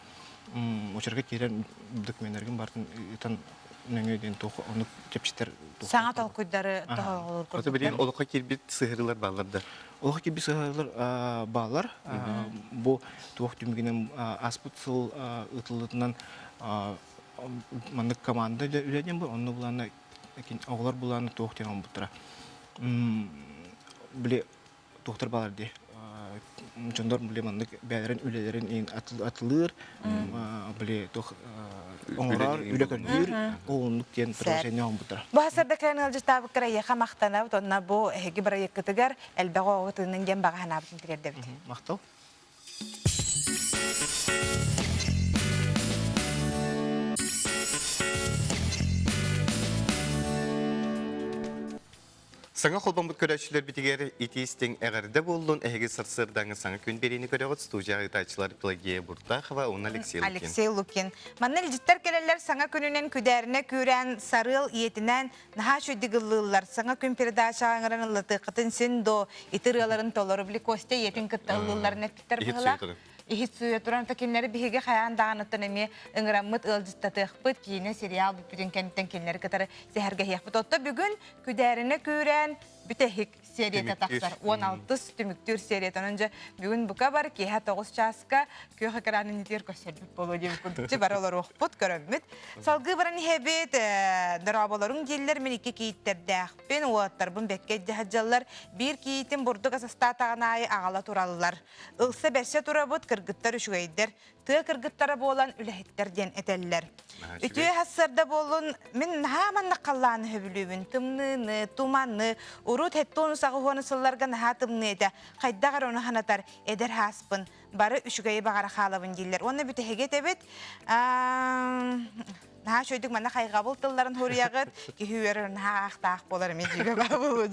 Speaker 10: очерка киирэн документаргын бартын ытан нөҥүө диэн туох оннук чэпчэтэр
Speaker 1: Саҥа толкуйдары тоһоҕолуур
Speaker 2: Ото билигин олоххо киирбит сыһырылар бааллар да.
Speaker 10: Олоххо киирбит сыһырылар бааллар. Бу туох түмүгүнэн ааспыт сыл ыытыллытынан маннык команда үлэ диэн бу онно булаана оҕолор булаана туох диэн оҥорбуттара. Били туохтар баалар дии дьоннор били маннык бэйэлэрин үлэлэрин атылыыр били туох оҥорор үлэ көрдүүр оҕуннук диэн приложение оҥорбуттара.
Speaker 1: Бу сарда кэлэн ыалдьыттаабыккар эйиэхэ махтанабыт уонна бу эһиги бырайыаккытыгар элбэх оҕо тыынын диэн баҕа санаабытын тириэрдэбит.
Speaker 10: Махтал.
Speaker 2: Саҥа холбоммут көрөөччүлэрбитигэр итии-истиҥ эҕэрдэ буоллун. Эһиги сарсыардааҥы саҥа күн биэриини көрөҕүт. Студияҕа ыытааччылар Пелагея Буртахова уонна Алексей Лукин.
Speaker 1: Алексей Лукин. Манна илдьиттэр кэлэллэр саҥа күнүнэн күдээринэ күүрээн сарыал ийэтинээн наһаа үчүгэйдик ыллыыллар. Саҥа күн передачаҕа ыҥыран ыллатыаххытын син до ити ырыаларын толору били Костя ийэтин кытта ыллыылларын эппиттэр быһыылаах. Иһит сууйа туран то кинилэри биһиги хайаан даҕаныттан эмиэ ыҥыраммыт ыалдьыттатыахпыт, киинэ сериал бүппүтүн кэнниттэн кинилэри кытары сэһэргэһиэхпит. Отто бүгүн күдээринэ күүрээн бүтэһик серията тахсар. 16 түмүктүүр серията. Онон дьэ бүгүн бука бар киэһэ 9 чааска күөх экранын итиэр көрсөрбүт буолуо диэн курдук бары олоруохпут, көрөммүт. Салгыы баран иһэбит, дорооболоруҥ дииллэр, мин икки кийииттэрдээхпин, уолаттарбын бэккэ илдьэ сылдьаллар. Биир кийиитим бурдук ас астаатаҕын аайы аҕала тураллар. Ылса бэрсэ турабыт, кыргыттар үчүгэйдэр, тыа кыргыттара буолан үлэһиттэр диэн этэллэр. Үтүө сарсыарда буоллун, мин наһаа маннык халлааны сөбүлүүбүн. Тымныыны, туманы, урут хэттуону саҕыһуону сылларга наһаа тымныы этэ. Хайдах эрэ ону санатар, эдэр хааспын, бары үчүгэйи баҕара хаалабын дииллэр. Уонна бүтэһиги этэбит, наһаа үчүгэйдик манна хайҕабыл тылларын суруйаҕыт, киһи үөрэр наһаа аахтаах буолар эмиэ дьиибэ баа буолуо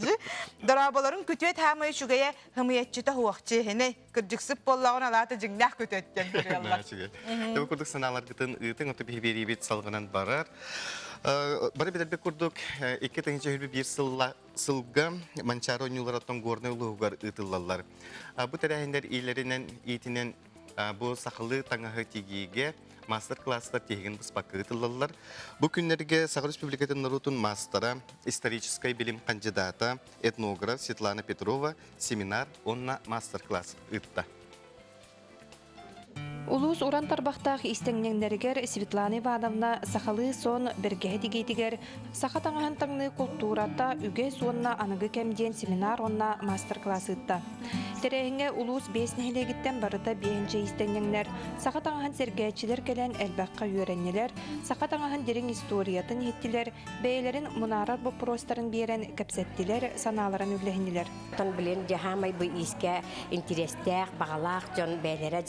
Speaker 1: Дорооболорун күтүөт хаамай үчүгэйэ хымыйаччыта суохчы иһинэй кырдьыксыт буоллаҕына алаата дьиҥнээх күтүөттэн суруйаллар.
Speaker 2: Төбө курдук санааларгытын ыытыҥ, ото биһи биэриибит салҕанан барар. Бары билэрбит курдук, 2021 сылга Манчаары оонньууларыттан Горнай улууһугар ыытыллаллар. Бу тэрээһиннэр иилэринэн, иитинэн бу сахалыы таҥаһы тигиигэ мастер-класстар тиһигин быспакка ыытыллаллар. Бу күннэргэ Саха Республикатын норуотун маастара, историческай билим хандьыдаата, этнограф Светлана Петрова семинар уонна мастер-класс ыытта.
Speaker 11: Улуус уран тарбахтаах иистэҥньэҥнэригэр Светлана Ивановна сахалыы сон бэргэһэ тигиитигэр саха таҥаһын таҥныы култуурата үгэс уонна аныгы кэм диэн семинар уонна мастер-класс ыытта. Тэрээһиҥҥэ улуус биэс нэһилиэгиттэн барыта биэһинчэ иистэнньэҥнэр, саха таҥаһын сэргээччилэр кэлэн элбэххэ үөрэннилэр, саха таҥаһын дириҥ историятын иһиттилэр, бэйэлэрин мунаарар боппуруостарын биэрэн кэпсэттилэр, санааларын үллэһиннилэр.
Speaker 12: Оттон билин дьаһаамай бу иискэ интириэстээх, баҕалаах дьон бэйэлэрэ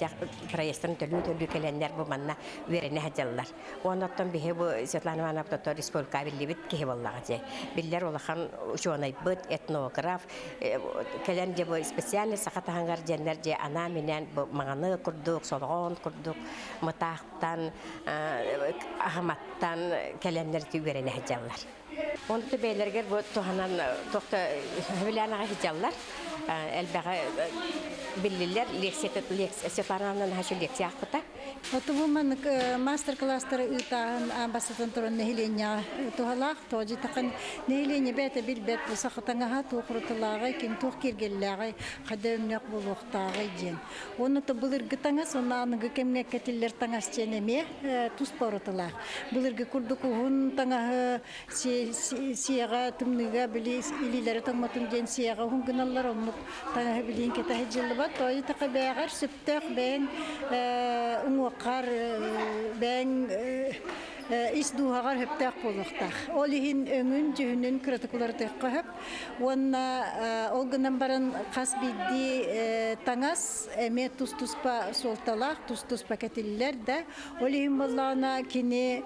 Speaker 12: проездтарын төлүү-төлүү кэлэннэр бу манна үөрэнэ сылдьаллар. Уонна оттон биһи бу Светлана Ивановна тото республика биллибит киһи буоллаҕа дьэ. Биллэр улахан учуонайбыт, этнограф, кэлэн дьэ бу специальный саха таһыгар дьэннэр дьэ анаан-минээн бу маҥаны курдук, солоҕоон курдук мытаах аһыматтан кэлэннэр үөрэнэ сылдьаллар. Онто бэйэлэригэр бу туһанан туохта сөбүлээн аҕай сылдьаллар. Элбэҕи биллилэр. Лекция Светлана Ивановна наһаа лекция аахпыта.
Speaker 13: Оту бу маннык мастер-класстары ыытааһын аан бастатан туран нэһилиэнньэҕэ туһалаах. Тоҕо диэтэххэ нэһилиэнньэ бэйэтэ билбэт бу саха таҥаһа туох уратылааҕый, ким туох киэргэллээҕий, хайда өҥнөөх буолуохтааҕый диэн. Уонна то былыргы таҥас уонна аныгы кэмҥэ кэтиллэр таҥас диэн эмиэ туспа уратылаах. Былыргы курдук уһун таҥаһы сиэҕэ тымныыга били илиилэрэ тоҥмотун диэн сиэҕэ уһун гыналлар, оннук таҥаһы билигин кэтэ сылдьыллыбат. Тоҕо диэтэххэ бэйэҕэр сөптөөх бэйэҥ уҥуоххар, бэйэҥ ис дууһаҕар сөптөөх буолуохтаах. Ол иһин өҥүн, дьүһүнүн кыратык уларытыахха сөп. Уонна ол гынан баран хас биирдии таҥас эмиэ тус-туспа суолталаах, тус-туспа кэтиллэр да. Ол иһин буоллаҕына кини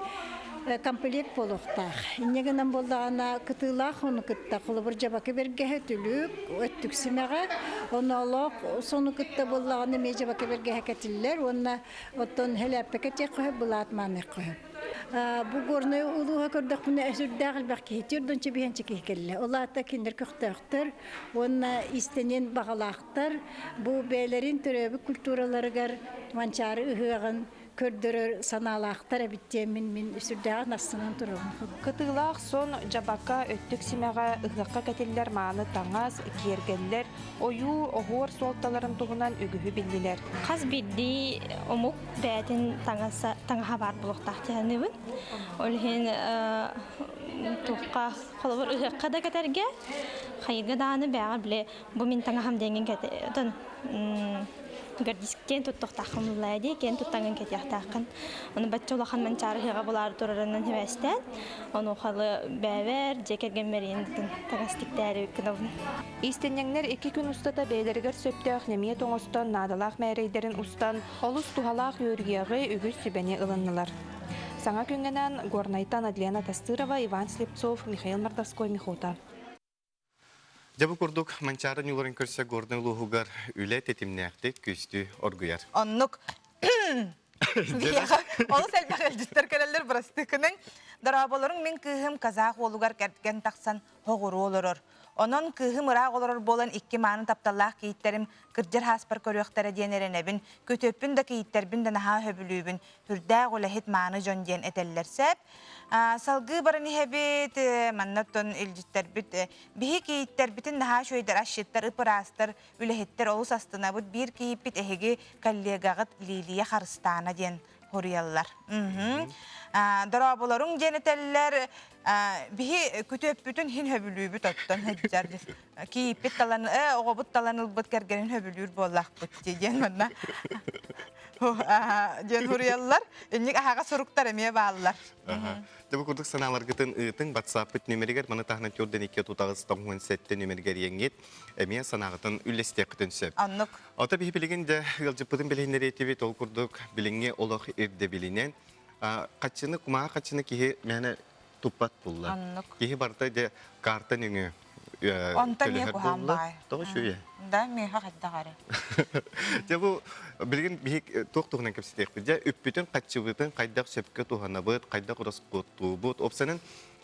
Speaker 13: комплект буолуохтаах. Инньэ гынан буоллаҕына кытыылаах ону кытта холобур дьабакы бэргэһэ түлүк, өттүк симэҕэ, оноолоох сону кытта буоллаҕына эмиэ дьабакы бэргэһэ кэтиллэр уонна оттон хэлээппэ кэтиэххэ сөп, былаат маныахха сөп. Бу Горнай улууһа көрдөхпүнэ сүрдээх элбэх киһи, төрдүнчэ биһэнчэ киһи кэллэ. Ол аата кинилэр көхтөөхтөр уонна истэниэн баҕалаахтар. Бу бэйэлэрин төрөөбүт культураларыгар Манчаары ыһыаҕын көрдөрөр санаалаахтар эбит диэммин мин сүрдээҕин астынан турабын.
Speaker 11: Кытыылаах сон, дьабака, өттүк симэҕэ, ыһыахха кэтиллэр мааны таҥас, киэргэллэр, ойуу, оһуор суолталарын туһунан үгүһү биллилэр.
Speaker 9: Хас биирдии омук бэйэтин таҥаса, таҥаһа баар буолуохтаах дии саныыбын. Ол иһин туохха, холобур, ыһыахха да кэтэргэ, хайыга даҕаны бэйэҕэ били бу мин таҥаһым диэҥҥин кэтэ гордись киэн туттуохтааххын буллаа дии, киэн туттаҥҥын кэтиэхтааххын. Ону бачча улахан манчаары ыһыаҕа булаары турарынан сибээстээн, онуохалы бэйэбэр, дьиэ кэргэммэр иэн таҥас тиктээри гынабын.
Speaker 11: Иистэнньэҥнэр икки күн устата бэйэлэригэр сөптөөх нэмиэт оҥостон, наадалаах мээрэйдэрин устан, олус туһалаах үөрүйэҕи, үгүс сүбэни ылыннылар. Саҥа күҥҥэнэн Горнайтан Адлена Тастырова, Иван Слепцов, Михаил Мордовской, Михота.
Speaker 2: Дьэ бу курдук Манчаары ньууларын көрсө Горнай улууһугар үлэ тэтимнээхтик күстүү оргуйар.
Speaker 1: Оннук Биһиэхэ олус элбэх ыалдьыттар кэлэллэр бырастыыкынан. Дорооболоруҥ мин кыыһым казах уолугар кэргэн тахсан хоҕуруу олорор. Онон кыыһым ыраах олорор буолан икки мааны тапталлаах кийииттэрим кырдьар һааспар көрүөхтэрэ диэн эрэнэбин. Күтүөппүн да кийииттэрбин да наһаа сөбүлүүбүн. Үрдээх үлэһит мааны дьон диэн этэллэр сөп. Салгыы баран иһэбит, манна оттон илдьиттэрбит биһи кийииттэрбитин наһаа үчүгэйдэр асчыттар, ып-ыраастар, үлэһиттэр олус астынабыт. Биир кийииппит эһиги коллегаҕыт Лилия Харыстаана диэн хоруйаллар. Дорооболоруҥ диэн этэллэр. Биһи күтүөппүтүн хин хөбүлүүбүт оттон сылдьар. Кийииппит талан, оҕобут талан ылбыт кэргэнин хөбүлүүр буоллахпыт диэн манна диэн суруйаллар. Инник аһаҕас суруктар эмиэ бааллар.
Speaker 2: Дьэ бу курдук санааларгытын ыытыҥ WhatsApp-пыт нүмеригэр маны таһынан төрдөн 2 38 97 нүмеригэр иэҥҥит эмиэ санааҕытын үллэстиэххитин сөп.
Speaker 1: Оннук.
Speaker 2: Ото биһи билигин дьэ ыалдьыппытын билиһиннэриэтибит ол курдук билиҥҥи олох ирдэбилинэн хаччыны кумаа хаччыны киһи мээнэ туппат булла.
Speaker 1: Оннук.
Speaker 2: Киһи барыта дьэ карта нөҥүө
Speaker 1: Онтон эмиэ
Speaker 2: төлөһөр
Speaker 1: куһаҕан
Speaker 2: буолла.
Speaker 1: баҕайы.
Speaker 2: Тоҕо үчүгэй?
Speaker 1: Да, миэхэ хайдах эрэ.
Speaker 2: Дьэ бу билигин биһик туох туһунан кэпсэтиэхпит. Дьэ үппүтүн, хаччыбытын хайдах сөпкө туһанабыт, хайдах ороскуоттуубут. Опсанын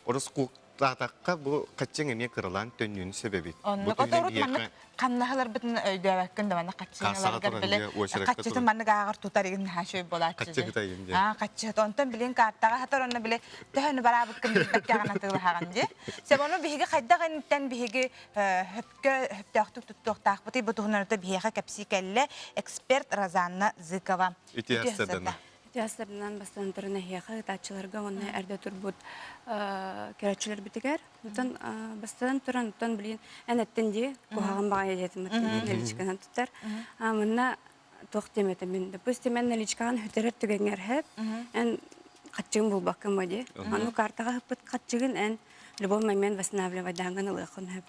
Speaker 2: ороскуоттаатахха бу хаччыҥ эмиэ кыралаан төннүөн сөп эбит. Бу
Speaker 1: Оннук. Ото
Speaker 2: туһунан
Speaker 1: урут
Speaker 2: биһиэхэ
Speaker 1: маннык хамнаһыларбытын өйдөөбөккүн да маннык
Speaker 2: Кассаҕа
Speaker 1: хаччыналаргар
Speaker 2: туран
Speaker 1: били
Speaker 2: дьэ уочаракка
Speaker 1: хаччытын
Speaker 2: туран
Speaker 1: маннык ааҕар тутар игин наһаа үчүгэй буолааччы
Speaker 2: хаччы
Speaker 1: дьэ.
Speaker 2: хытайын дьэ.
Speaker 1: Аа хаччыт. Онтон билин картаҕа хатар онно били төһөнү бараабыккын билбэккэҕин атыылаһаҕын дии. Сөп ону биһиги хайдах инниттэн биһиги хөпкө хөптөөхтүк туттуохтаахпытый бу туһунан биһиэхэ кэпсии кэллэ эксперт Розанна Зыкова.
Speaker 2: Үтүө сарсыарданан.
Speaker 14: Үтүө сарсыарданан бастатан туран эһиэхэ ыытааччыларга уонна эрдэ турбут көрөөччүлэрбитигэр. Оттон бастатан туран, оттон билигин эн эттин дии, куһаҕан баҕайы диэтим, наличканан тутар. Манна туох диэм этэ мин, допустим, эн наличкаҕын сүтэрэр түгэҥҥэр иһэт, эн хаччыгын булбаккын бо дии. Аны картаҕа ыппыт хаччыгын эн любой момент восстанавливайдааҥҥын ылыаххын сөп.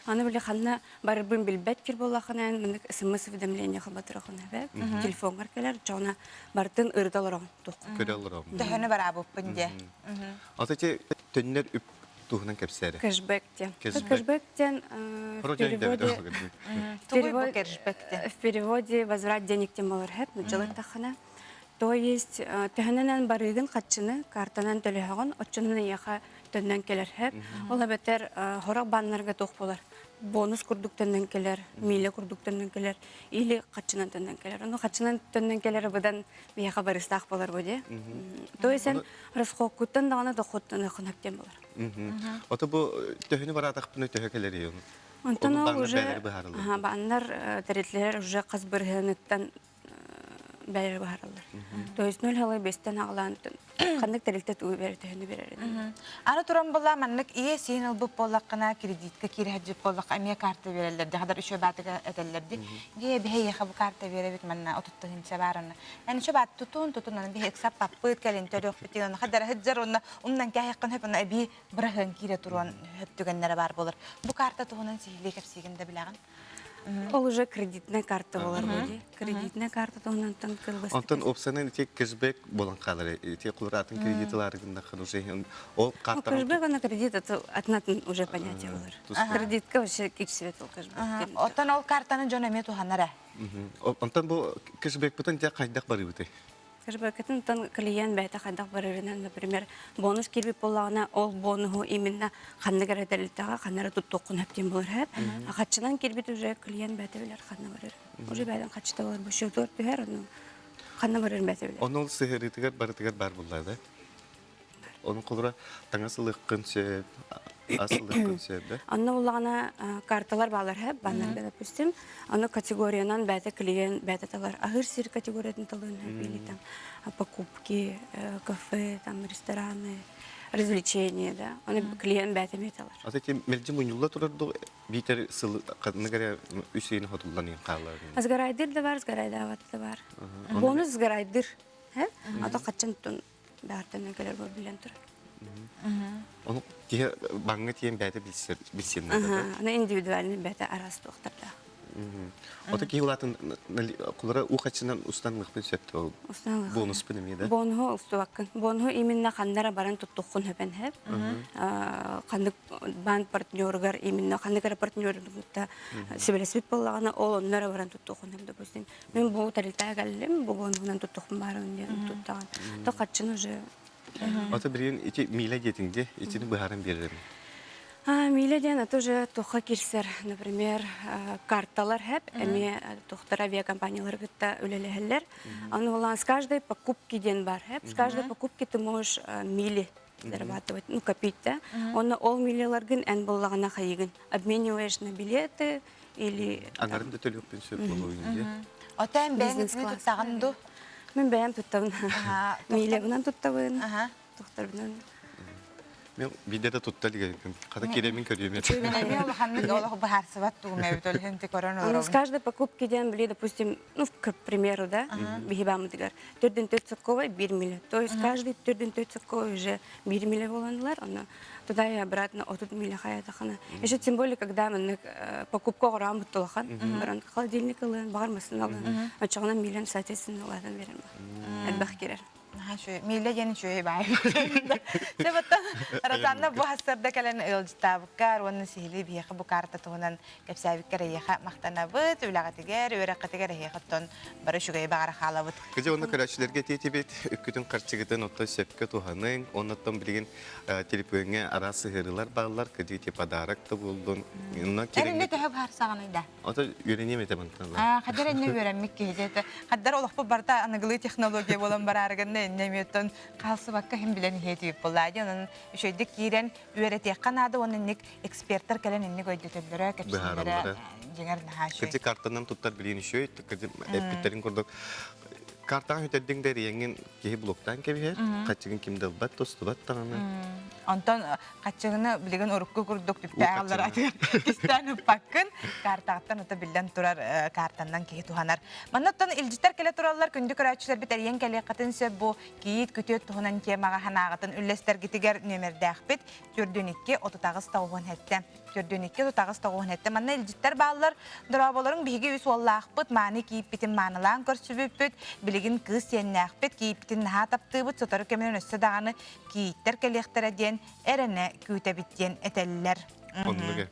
Speaker 14: Аны били ханна барарбын билбэт кир буоллаххына эн маннык смс-уведомление холботуруоххун сөп. Телефоҥҥар кэлэр, чоҕуна барытын ырыта олороҕун туоххун.
Speaker 2: Көрө олороҕун.
Speaker 1: Төһөнү бараабыппын диэ.
Speaker 2: Ата ити төннөр үп туһунан кэпсээрэ.
Speaker 14: Кэшбэк диэн. Кэшбэк диэн в переводе в переводе возврат денег диэн болар хэп нуччалар таххана. То есть төһөнөн барыгын хаччыны картанан төлөһөҕүн оччонун эйиэхэ төннөн кэлэр хэп. Ол эбэтэр хорох баннарга туох болар бонус курдук төннөн кэлэр, миля курдук төннөн кэлэр или хаччынан төннөн кэлэр. Ону хаччынан төннөн кэлэр быдан миэхэ барыстаах болар бу дии. То есть эн расходкуттан даҕаны доходтан өхөнөк диэн болар.
Speaker 2: Ото бу төһөнү бараатахпына төһө кэлэр
Speaker 14: Онтон ол уже бааннар тэрилтэлэр уже хас бырыһыаныттан. бэйэлэрэ быһаараллар. То есть 0,5-тэн аҕалаан ханнык тэрилтэ тугу берер төһөнү берерин.
Speaker 1: Аны туран була маннык ийэ сиин ылбыт буоллаххына кредитка киирэ буоллахха эмиэ карта береллер ди хадар үчү баатыга этэллэр ди. Ге биһи ехе бу карта беребит манна отуттаһынча барана. Эн үчү баат тутун тутун аны биһи ыксаппаппыт кэлин төрүөхпүт онно хадара хыджар онно умнан кэһэххин хөп онно эбии быраһыан киирэ туруон хөп түгэннэрэ баар болар. Бу карта туһунан сиһилии кэпсиигин да билэҕин.
Speaker 14: Ол уже кредитная карта болар буди. Кредитная карта туһунан кылгас.
Speaker 2: Онтон опсанын ити кэшбэк болан хаалар. Ити куларатын кредит ыларыгында уже ол карта.
Speaker 14: Кэшбэк она кредит это атнатын уже понятие болар. Кредитка вообще кичсибет ол кэшбэк.
Speaker 1: Оттон ол картаны дьон эмиэ туһанара.
Speaker 2: Онтон бу кэшбэк бутан дьэ хайдах барыбыты?
Speaker 14: Кэшбэккитин оттон клиент бэйэтэ хайдах барарынан, например, бонус киирбит буоллаҕына, ол бонуһу именно ханнык эрэ тэрилтэҕэ ханна эрэ туттуоххун сөп диэн буолар сөп. А хаччынан киирбит уже клиент бэйэтэ билэр ханна барар. Уже бэйэтин хаччыта болар бу счетугар түһэр, ону ханна барарын бэйэтэ билэр.
Speaker 2: Ону ол сыһыарыытыгар барытыгар баар буолла да? Onun холура таҥас ылыаххын сөп, ас ылыаххын сөп да?
Speaker 14: Онно буллаҕына карталар баалар һэ, баннарга допустим, ону категориянан бэйэтэ клиент бэйэтэ талар. Аһыыр сир категориятын талыан или там покупки, кафе, там рестораны, развлечения, да. Ону клиент бэйэтэ эмиэ талар.
Speaker 2: Ата ити мэлдьи мунньулла турар ду биитэр сыл ханнык эрэ үс ыйын хотуллан иһин хаалар.
Speaker 14: Сгорайдыр да бар, сгорайдаабат да бар. Бонус сгорайдыр. Ато хаччан баартан кэлэр бу билэн турар.
Speaker 2: Ону киһи баҥҥа тиийэн бэйэтэ билсэр билсиэн
Speaker 14: наада. Аны индивидуальный бэйэтэ араас туохтардаах.
Speaker 2: Ото киһи улаатын кулара уу хаччынан устан ылыахпын сөп ол бонуспун эмиэ да.
Speaker 14: Бонуһу устубаккын. Бонуһу именно ханнара баран туттуххун хөпен хэп. Ханнык банк партнеругар именно ханнык эрэ партнеругар сөбүлэспит буоллаҕына ол онно эрэ баран туттуххун хөп допустим Мин бу тэрилтэҕэ кэллим, бу бонуһунан туттухпун баарын диэн туттаҕын. То хаччын уже
Speaker 2: Ото билигин ити миля диэтиҥ дии, итини быһааран биэрэрим.
Speaker 14: А, миля диэн это уже туохха киирсэр, например, карталар хэп, эмиэ тухтар авиакомпаниялары кытта үлэлэһэллэр. Аны булан с каждой покупки диэн бар хэп, с каждой покупки ты можешь мили зарабатывать, ну, копить, да. Онно ол миляларгын эн буллаҕына хайыгын обмениваешь на билеты, или
Speaker 2: Анарын да төлүөхпүн сөп буолуо дии.
Speaker 1: Отон бэйэҥ туттаҕын ду?
Speaker 14: Мин бэйэм туттабын. Миилэбинэн туттабын. Тухтарбынан.
Speaker 2: Мен биирдэ да тутта илигин. Хата киирэмин көрүөм этэ.
Speaker 1: Мен улаханнык олох быһаарсыбат тугум эбит ол иһин көрөн олоробун.
Speaker 14: С каждой покупки диэн били, допустим, ну, к примеру, да, биһибамытыгар төрдүн төрт сокковой бир миле. То есть каждый төрдүн төрт сокковой уже бир миле боланылар, оны туда и обратно 30 миля хаятахана. Еще тем более, когда маннык покупка оҕораан буттулахан, баран холодильник ылын, бағар масын алын, очоҕуна милен соответственно улаатан берем. Элбэх кирер.
Speaker 1: Миле диэн үчүгэй баай. Себеттен Розанна бу хассарда кэлэн ыалдьыттаабыккар уонна сиһилии биһиэхэ бу карта туһунан кэпсээбиккэр эйиэхэ махтанабыт, үлэҕитигэр, үөрэххитигэр эһиэхэ оттон бары үчүгэйи баҕара хаалабыт.
Speaker 2: Кыдьа уонна көрөөччүлэргэ этиэтибит, үккүтүн харчыгытын оттон сөпкө туһаныҥ, оннуттан билигин телефоҥҥа араас сыһыарыылар бааллар, кыдьы ити подарок да буоллун.
Speaker 1: Онно Эринне төһө быһаарсаҕыный да?
Speaker 2: Ото үөрэниэм этэ мантан.
Speaker 1: Аа, хаддар энне үөрэммит киһи дьэ. Хаддар олохпут барыта аныгылыы технология буолан бараарыгынна инне эмиэттэн хаалсыбакка иһин билэн иһиэ тиийип буоллаа дии. Онон үчүгэйдик киирэн үөрэтиэххэ наада уонна инник эксперттэр кэлэн инник өйдөтөллөрө, кэпсииллэрэ дьиҥэр наһаа үчүгэй.
Speaker 2: Кырдьык картанан туттар билиин үчүгэй, кырдьык эппиттэрин курдук картаҕа үтэрдиҥ да эриэҥҥин киһи блоктаан кэбиһэр, хаччыгын ким да ылбат, тостубат даҕаны.
Speaker 1: Онтон хаччыгыны билигин урукку курдук түптээх аллар атыгар кистээн ыппаккын. Картаҕыттан ото биллэн турар картаннан киһи туһанар. Маннаттан илдьиттэр кэлэ тураллар күндү көрөөччүлэрбит эрийэн кэлиэххитин сөп бу кийиит күтүөт туһунан темаҕа санааҕытын үллэстэргитигэр нүөмэрдээхпит 42 38 97 42 38 97 манна илдьиттэр бааллар дорооболоруҥ биһиги үс уоллаахпыт мааны кийииппитин маанылаан көрсүбүппүт билигин кыыс сиэннээхпит кийииппитин наһаа таптыыбыт сотору кэминэн өссө даҕаны кийииттэр кэлиэхтэрэ диэн эрэнэ күүтэбит диэн этэллэр
Speaker 2: Оннук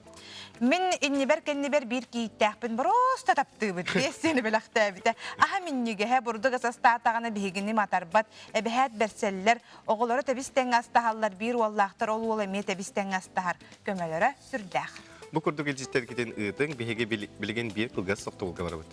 Speaker 1: Мин иннибэр-кэннибэр биир кийииттээхпин боруоста таптыыбыт. Биэс сиэни бэлэхтээбитэ. Аһа минньигэһэ, бурдук ас астаатаҕына биһигини матарбат. Эбэһээт бэрсэллэр, оҕолоро тэбис-тэҥҥэ астаһаллар, биир уоллаахтар ол уол эмиэ тэбис-тэҥҥэ астаһар. Көмөлөрө сүрдээх.
Speaker 2: Бу курдук илдьиттэргитин ыытыҥ, биһиги билигин биир кылгас тохтобулга барабыт.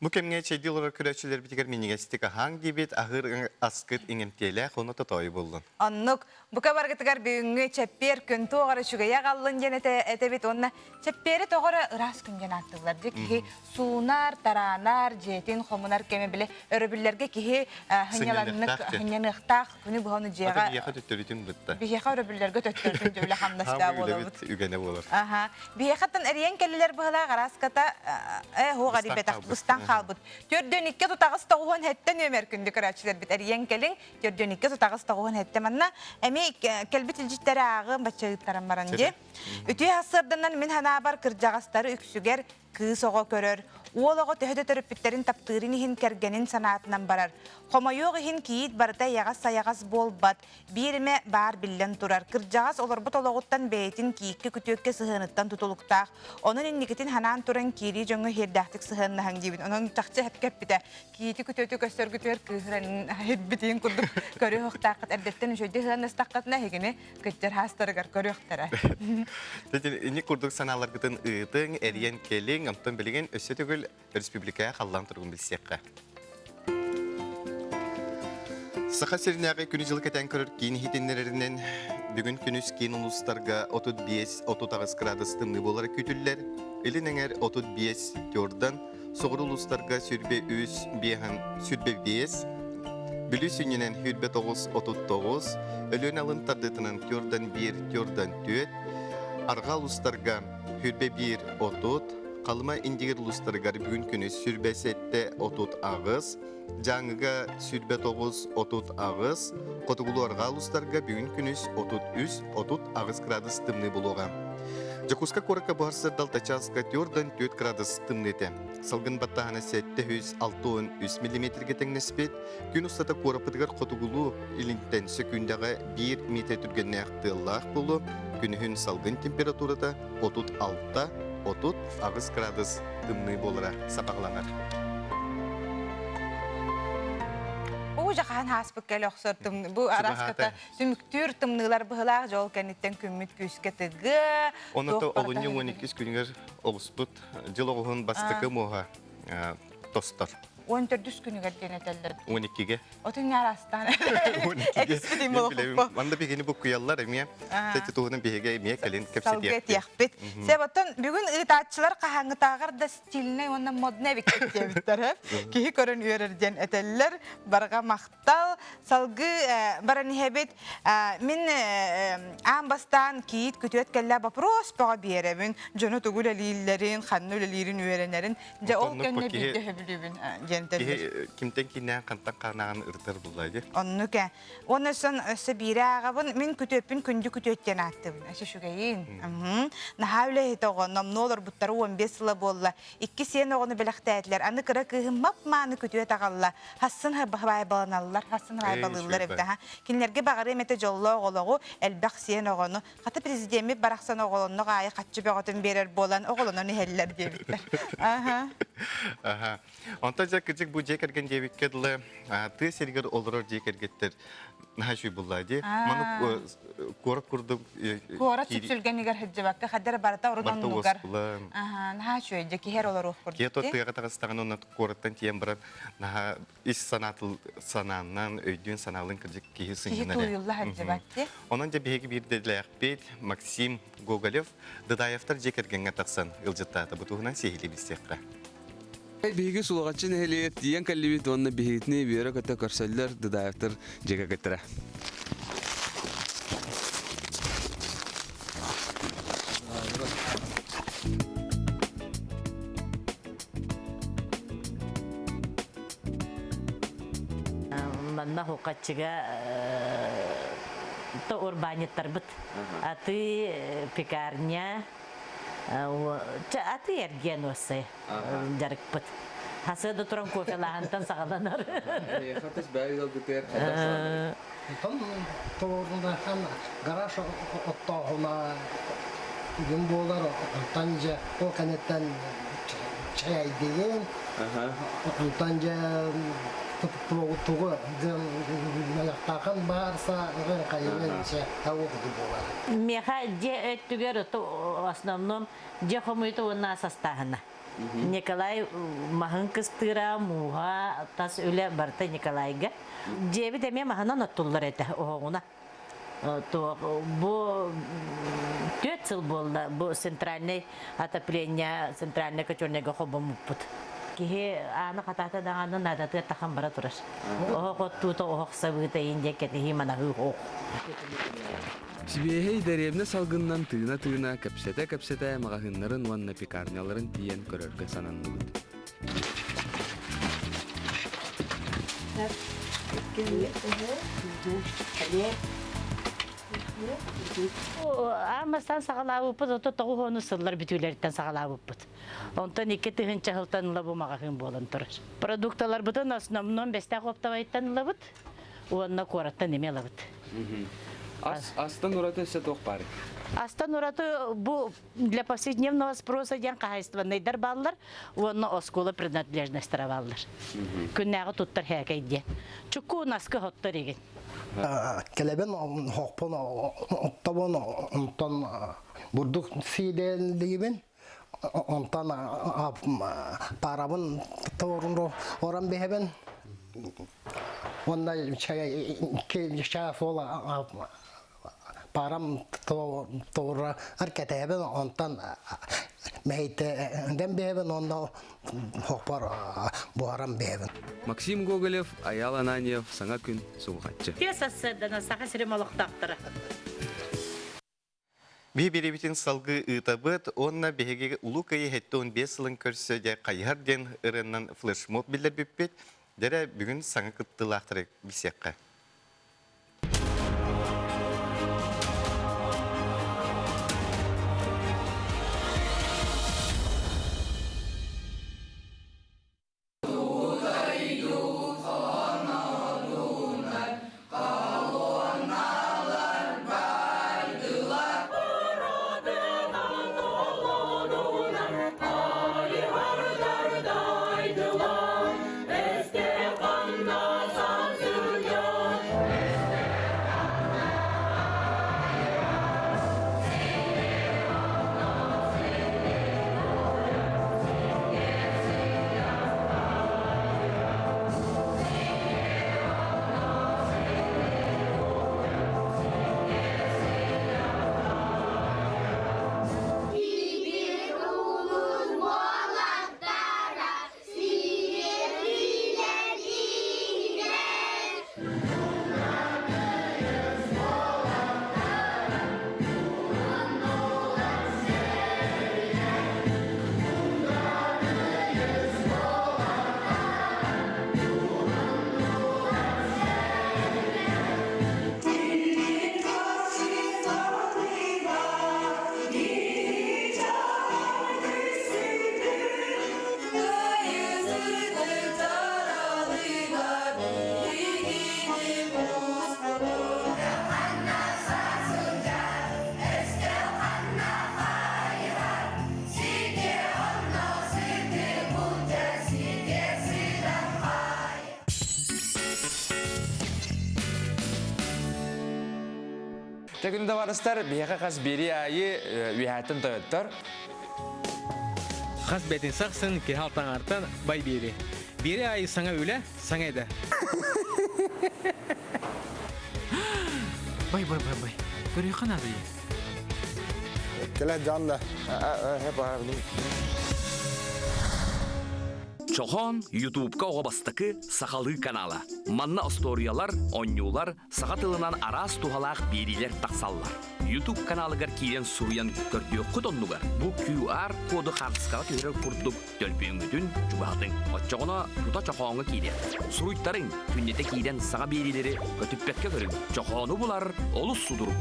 Speaker 2: Бу кэмҥэ чэйдии олорор көрөөччүлэрбитигэр минньигэстик аһааҥ диибит, аһыыр аскыт иҥэмтиэлээх уонна тотоойу буоллун.
Speaker 1: Оннук. Бука баргытыгар бүгүҥҥү чэппиэр күн туох эрэ үчүгэйи аҕаллын диэн этэбит уонна чэппиэри тоҕо эрэ ыраас күн диэн ааттыыллар. Дьэ киһи суунар, тараанар, дьиэтин хомунар кэмэ били өрөбүллэргэ киһи сынньаныахтаах күнү быһа ону дьиэҕэ
Speaker 2: Ата биһиэхэ төттөрүтүн бытта.
Speaker 1: Биһиэхэ өрөбүллэргэ төттөрүтүн дьэ үлэ хамнастаах буолабыт.
Speaker 2: Үгэнэ буолар.
Speaker 1: Аха. Биһиэхэттэн эрийэн кэллилэр быһылаах араската э хуох эрийбэтэх быстан хаалбыт. Төрдүөн икки тутаҕыс тоҕуһун хэттэн үөмэр күндү көрөөччүлэрбит эрийэн кэлиҥ. Төрдүөн икки тутаҕыс тоҕуһун хэттэ манна эмиэ кэлбит илдьиттэри ааҕыам бачча ыыттаран баран дии. Үтүө сарсыарданан мин санаабар кырдьаҕастары үксүгэр Кыыс оҕо көрөр, уол оҕо төһө да төрөппүттэрин таптыырын иһин кэргэнин санаатынан барар. Хомойуох иһин кийиит барыта эйэҕэс-сайаҕас буолбат, биир эмэ баар биллэн турар. Кырдьаҕас олорбут олоҕуттан бэйэтин кийииккэ-күтүөккэ сыһыаныттан тутулуктаах. Онон инникитин санаан туран киирии дьоҥҥо иһиэрдээхтик сыһыаннаһыҥ диибин. Онон чахчы эпкэ эппитэ. Кийиити күтүөтү көстөргүтүгэр кыыһыран иһирбитин курдук көрүөх-таххыт. Эрдэттэн үчүгэйдик сыһыаннастаххытына эһигини кыттар хаастарыгар көрүөхтэрэ.
Speaker 2: Ини курдук санааларгытын ыытыҥ, эрийэн кэлиҥ, онтон билигин өссө төгүл республикаҕа халлаан туругун билсиэххэ. Саха сиринээҕи күнү-дьылы кэтээн көрөр киин иһитиннэрэринэн, бүгүн күнүс киин улуустарга 35-38 градус тымныы буолара күүтүллэр. Илин эҥэр 35 тёрдан, Соҕуруу улуустарга 23 биэһэн 25, Бүлүү сүнньүнэн 29 39, Өлүөнэ алын тардыытынан төрдөн 1 төрдөн 4, Арҕаа улуустарга 21 30, Халыма Индигир улуустарыгар бүгүн күнүс 27 38, Дьааҥыга 29 38, Хотугулуу арҕаа улуустарга бүгүн күнүс 33 38 градус тымныы буолуоҕа. Дьокуускай куоракка буһар сырдалта чааска 4 градус тымныы этэ. Салгын баттааһына 763 миллиметргэ тэҥнэспит. Күн устата куораппытыгар хотугулуу илинтэн сөкүүндэҕэ 1 метр түргэннээх тыаллаах буолуо. Күнүһүн салгын температурата 36-38 градус тымныы буолара сабаҕаланар.
Speaker 1: Уу жахан хааспыт кэлэ охсор бу араската түмүктүүр тымныылар быһылаах дьол кэнниттэн күммүт күүскэ тыгыа.
Speaker 2: Оното олунньу 12 күнүгэр оҕуспут дьыл оҕуһун бастакы муоһа тостор.
Speaker 1: 14 күнүгэр диэн этэллэр.
Speaker 2: 12-ге.
Speaker 1: Отун араастаан. Экспитим болохуппу.
Speaker 2: Манна биһигини буккуйаллар эмиэ. Тэти туһунан биһиги эмиэ кэлин
Speaker 1: кэпсэтиэхпит. Сеп оттон бүгүн ыытааччылар хаһааҥҥытааҕар да стильнэй уонна модный эбиккит диэбиттэр. Киһи көрөн үөрэр диэн этэллэр. Барҕа махтал. Салгыы баран иһэбит. Мин аан бастаан кийиит күтүөт кэллэ вопрос бөҕө биэрэбин. Дьону тугу үлэлииллэрин, ханна үлэлиирин үөрэнэрин. Дьэ ол кэннэ биирдэ сөбүлүүбүн диэн
Speaker 2: Киһи кимтэн кииннээн хантан хаанаҕын ырытар булла дии.
Speaker 1: Оннук ээ. Уонна өссө биири ааҕабын. Мин күтүөппүн күндү күтүөт диэн ааттыыбын. Өссө үчүгэйин. Наһаа үлэһит оҕо. Номнуо олорбуттара 15 сыла буолла. Икки сиэн оҕону бэлэхтээтилэр. Аны кыра кыыһым мап-мааны күтүөт аҕалла. Хассын баайбаланаллар, хассын баайбалыыллар эбит аха. Кинилэргэ баҕарыам этэ дьоллоох олоҕу, элбэх сиэн оҕону. Хата президеммит барахсан оҕолоннох аайы хаччы бөҕөтүн биэрэр буолан оҕолонон иһэллэр диэбиттэр. Аха.
Speaker 2: Аха. Онтон дьэ кырдьык бу дьиэ кэргэн диэбиккэ дылы тыа сиригэр олорор дьиэ кэргэттэр наһаа үчүгэй буллаа дии. Маны куорат курдук
Speaker 1: Куорат сүпсүлгэнигэр сылдьыбакка хаддара барыта орун оннугар. Аха, наһаа үчүгэй дьэ киһи эрэ олоруох курдук.
Speaker 2: Киһи тыаҕа таҕыстаҕына онно куораттан тиийэн баран наһаа ис санаатыл санааннан өйдүүн санаалын кырдьык киһи сынньанар.
Speaker 1: Киһи тууйулла сылдьыбат дии.
Speaker 2: Онон дьэ биһиги биирдэлээхпит Максим Гоголев Дыдаевтар дьиэ кэргэҥҥэ тахсан ыалдьыттаата. Бу туһунан сиһилии билсиэххэ.
Speaker 15: Биһиги Сулаҕаччы нэһилиэгэр тиийэн кэллибит уонна биһигитини үөрэ-көтө көрсөллөр Дыдаевтар дьиэ кэргэттэрэ.
Speaker 16: Манна Хукаччыга то урбаанньыттарбыт атыы пекарня атыы эргиэн уоссай дьарыкпыт. Хасыа да туран кофелааһынтан саҕаланар.
Speaker 15: Хатыс бэйэ ыалгытыгар хайдах саҕаланар?
Speaker 17: Онтон толоруллархан гараж оттооһуна күн буолар, онтон дьэ ол кэнниттэн чэйдиин, онтон дьэ тугу мэлэхтаахан баарса хайыгын чэ буолар.
Speaker 16: Миэхэ дьиэ өттүгэр основном дьиэ хомуйута уонна ас астааһына. Николай маһын кыстыыра, мууһа, тас үлэ барыта Николайга. Дьиэбит эмиэ маһынан оттуллар этэ оһоҕуна. Бу түөрт сыл буолла бу центральный отопление, центральный котельныйга холбоммуппут. Киһи ааны хатаата даҕаны наадатыгар тахан бара турар. Оһох оттуута, оһох сабыыта иин диэн кэтэһии манаһыы оһох.
Speaker 15: Сибиэһэй дэриэбинэ салгынынан тыына-тыына, кэпсэтэ-кэпсэтэ маҕаһыыннарын уонна пекарняларын тиийэн көрөргө сананныбыт.
Speaker 16: Аан бастаан саҕалаабыппыт, ото тоҕус сыллар бүтүүлэриттэн саҕалаабыппыт. Онтон 2000 сылтан ыла бу маҕаһыын буолан турар. Продукталарбытын основном Бэстээх оптовайтан ылабыт уонна куораттан эмиэ ылабыт.
Speaker 15: Ас, астан ураты өссө туох баарый?
Speaker 16: Астан ураты бу для повседневного спроса диэн хаһайыстыбаннайдар бааллар уонна оскуола принадлежностара бааллар. Күннээҕи туттар һээкэй диэн. Чукку наскы хоттор игин.
Speaker 17: Кэлэбин хохпун оттобун онтон бурдук сиидэлигибин онтон парабын тоорун орон биһэбин уонна чай суола парам тоора кэтэһэбин онтон мэһэйтэдэн биһэбин уонна хохпор буһаран биһэбин
Speaker 15: Максим Гоголев, Аял Ананьев, Саҥа күн, Сулҕаччы.
Speaker 16: Тиэс сарсыардана Саха сирин олохтоохторо.
Speaker 2: Биһи биэрэбитин салгыы ыытабыт уонна биһиги Улуу Кыайыы 75 сылын көрсө дьэ хайыһар диэн ырыаннан флешмоб биллэрбиппит. Дэрэ бүгүн саҥа кыттыылаахтары билсиэххэ.
Speaker 18: Тегүн табаарыстар, биһиэхэ хас биэри аайы үөһээттэн тойоттор.
Speaker 19: Хас бэтин сахсын киһи алтаҥартан бай биэри. Биэри аайы саҥа үлэ, саҥа идэ. Бай бай бай бай. Көрүөххэ наада
Speaker 5: Кэлэ жанна.
Speaker 20: Чохоон Ютубка оҕо бастакы сахалыы канала. Манна остуоруйалар, оонньуулар, саха тылынан араас туһалаах биэриилэр тахсаллар. YouTube каналыгар киирэн суруйан көрдүөххүт оннугар бу QR коду хаартыскаҕа түһэрэр курдук төлпүөҥҥүтүн чугаһатыҥ. Оччоҕуна тута чохооҥҥо киириэ. Суруйтарыҥ, күннэтэ киирэн саҥа биэриилэри көтүппэккэ көрүҥ. Чохоону булар олус судургу.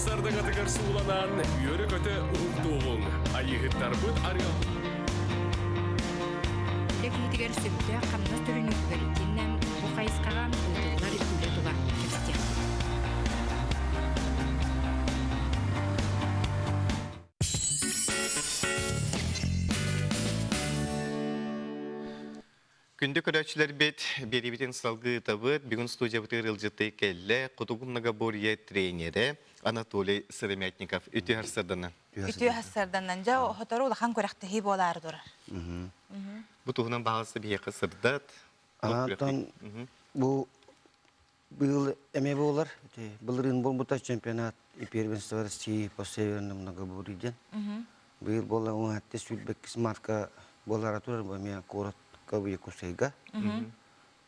Speaker 21: Сардаҥатыгар сууланан, үөрэ-көтө уһуктуоҕуҥ. Айыыһыттарбыт арыал.
Speaker 1: Үлэ киһитигэр сөптөөх хамнас төлөнүүтүгэр итиэннэ бу хайысхаҕа ыытыллар үлэ тула кэпсэтиэхпит.
Speaker 2: Күндү көрөөччүлэрбит, биэриибитин салгыы ыытабыт. Бүгүн студиябытыгар ыалдьыттыы кэллэ Хотугу многоборье тренерэ Анатолий Сыромятников. Үтүө сарсыарданан.
Speaker 1: Үтүө сарсыарданан. Дьэ, сотору улахан күрэхтэһии буолаары турар.
Speaker 2: Бу туһунан баҕалса биһиэхэ сырдат.
Speaker 4: Антон бу Быйыл эмиэ буолар. Былырыын буолбута чемпионат и первенство России по северному многоборью диэн. Быйыл буолла уҥаатты сүүрбэккис марка буолара турар бу эмиэ куоратка Якутскайга.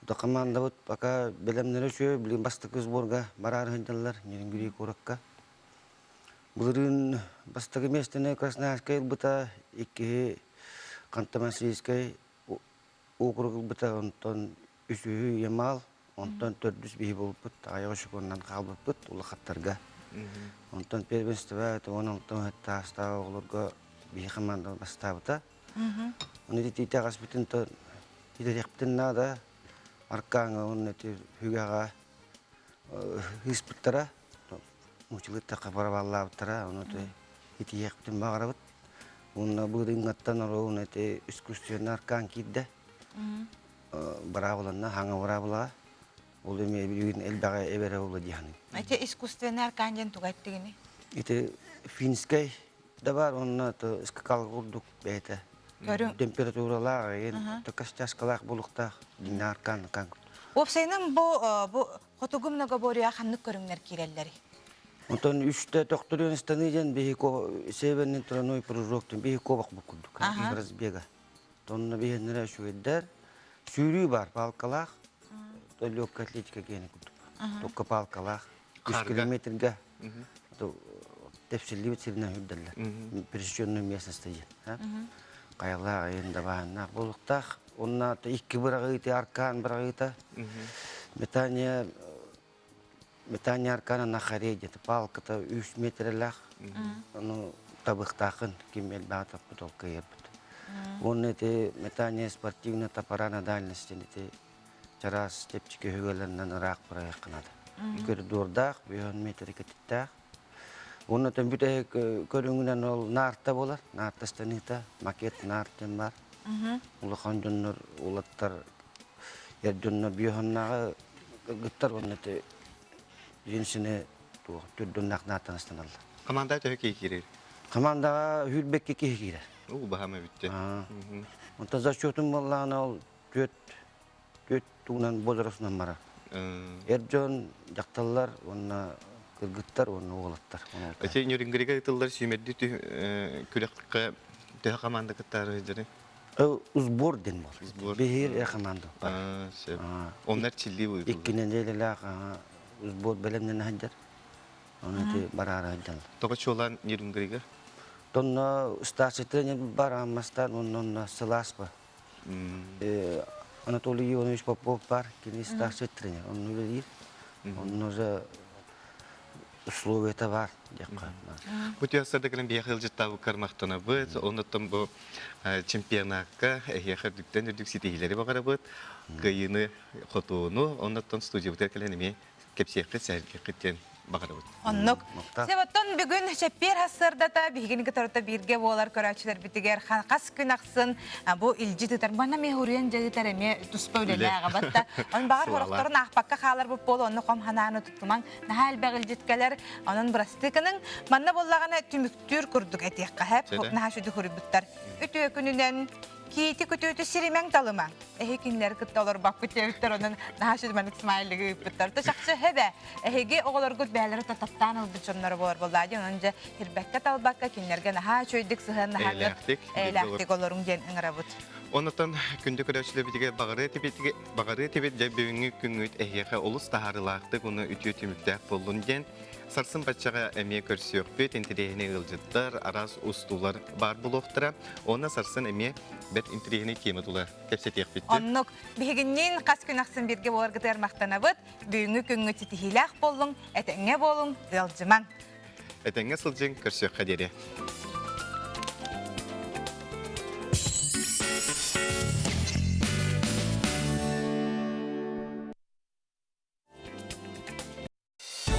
Speaker 4: Да командабыт пока бэлэмнэрэ үчүгэй, билигин бастакы сборга бараары сылдьаллар Нерюнгри куоракка. Былырыын бастакы миэстэни Красноярскай ылбыта, иккиһи Ханты-Мансийскай округ ылбыта, онтон үсүһү Ямал, онтон төрдүс биһи буолбут, аҕыйах секундунан хаалбыппыт улахаттарга. Онтон первенство 16 таастаах оҕолорго биһи команда бастаабыта. Оны ити аҕаспытын титэриэхпитин наада аркааҥа уонна ити хүгэҕэ ыыспыттара, мучылыттахха барабаллаабыттара, ону итиһиэхпитин баҕарабыт. Уонна быырыҥҥаттан оруолун ити искусственный аркаан киирдэ. Быраабыланна, хаҥа быраабылаҕа. Ол эмиэ билигин элбэҕи эбэрэ буолла дии саныыбын.
Speaker 1: Ити искусственный аркаан диэн туга эттигиний?
Speaker 4: Ити финскэй да бар, онно скакал курдук бэйэтэ. Температуралаах, эгин костяшкалаах булуктаах дьиҥнээх аркаан аркаан.
Speaker 1: Уопсайынан бу бу хотугу многоборье ханнык көрүҥнэр киирэллэрий?
Speaker 4: Онтон үстэ тохторуон ыстаныы диэн биһи северный тройной прыжок биһи кобах бу курдук разбега. Онно биһиннэрэ үчүгэйдэр. Сүүрүү бар, палкалаах. Легкая атлетика гени курдук. Только палкалаах. Үс километрга тэпсиллибит сиринэн үрдэллэр. Пересеченную местность диэн. Хайалаах, айын дабааннаах болуктаах. Онна икки быраҕыыты, аркан быраҕыыта. Метание Метание аркана на харе где-то палката үс метрелээх. Ону табыхтаахын ким элбэҕи таппыт ол кыайарбыт. Уонна ити метание спортивная топора на дальности ити чараас чэпчэки өһүгэлэринэн ыраах бырайыахха наада. Коридордаах, бөһөн метр кэтиттээх. Уонна бүтэһик көрүҥүнэн ол наарта буолар. Наарта станыыта, макет наарт диэн баар. Улахан дьоннор, улаттар, эр дьоннор биоханнааҕы кыргыттар уонна ити женщины туох түрдүннээх наартан ыстаналлар.
Speaker 2: Команда төһө киһи киирэр?
Speaker 4: Командаҕа сүүрбэккэ киһи киирэр.
Speaker 2: Уу, баһаам эбиттэ.
Speaker 4: Онтон зачетун буоллаҕына ол түөрт түөрт тугунан возрастынан барар. Эр дьон, дьахталлар уонна кыргыттар уонна уолаттар.
Speaker 2: Ити Нюрингрига ытыллар сүүмэрдии күрэххэ төһө команда кыттаары сылдьарый?
Speaker 4: Сбор диэн буолар. Биһиги эр команда бар.
Speaker 2: Оннор чиллии буйдулар.
Speaker 4: Икки нэдиэлэлээх сбор бэлэмнэнэ сылдьар. Оны ити бараары сылдьаллар.
Speaker 2: Тоҕо чуолаан Нюрингрига?
Speaker 4: Тонно старший тренер бар аммастан онно сылаас бар. Анатолий Ионович Попов бар, кини старший тренер, онно үлэлиир. Онно уже условията бар диэххэ.
Speaker 2: Бу тыасарда кэлэн биһиэхэ ыалдьыттаабыккар махтанабыт. Оннуттан бу чемпионакка эһиэхэ үрдүктэн үрдүк ситиһиилэри баҕарабыт. Кыайыыны, хотууну, оннуттан студиябытыгар кэлэн эмиэ кэпсиэххит, сэһэргиэххит диэн баҕарабыт.
Speaker 1: Оннук. Севоттон бүгүн чэппиэр хассыардата биһигини кытарыта бииргэ буолар көрөөччүлэрбитигэр хас күн ахсын бу илдьит ыытар. Манна эмиэ уруйан дьайытар эмиэ туспа үлэлээх абатта. Он баҕар хорохторун аахпакка хаалар бу буолу онно хом ханааны туттумаҥ. Наһаа элбэх илдьит кэлэр. Онон бырастыы гыныҥ. Манна буоллаҕына түмүктүүр курдук этиэххэ хэп. Наһаа сүдү хуруйбуттар. Үтүө күнүнэн Киити күтүүтү сиримэҥ талыма. Эһи кинилэри кытта олорбоппут диэбиттэр, онон наһаа сүдүмэник смайлигы ыыппыттар. То чахчы хэбэ, эһиги оҕолоргут бэйэлэрэ таптаан ылбыт дьонноро буолар буоллаа диэн, онон дьэ ирбэккэ талбакка кинилэргэ наһаа үчүгэйдик сыһыаннаһаҥҥыт, эйэлээхтик олоруҥ диэн ыҥырабыт.
Speaker 2: Онотон күндү көрөөччүлэрбитигэр баҕарыа тибит, баҕарыа тибит дьэ бүгүҥҥү күҥҥүт эһиэхэ олус таһаарыылаахтык уонна үтүө түмүктээх буоллун диэн Сарсын баччаҕа эмиэ көрсүөхпүт, интэриэһинэй ыалдьыттар, араас устуулар баар буолуохтара. Уонна сарсын эмиэ бэрт интэриэһинэй тема тула кэпсэтиэхпит.
Speaker 1: Оннук. Биһигинниин хас күн ахсын бииргэ буоларгытыгар махтанабыт. Бүгүҥҥү күҥҥүт ситиһиилээх буоллуҥ, этэҥҥэ буолуҥ, ыалдьымаҥ.
Speaker 2: Этэҥҥэ сылдьыҥ, көрсүөххэ диэри.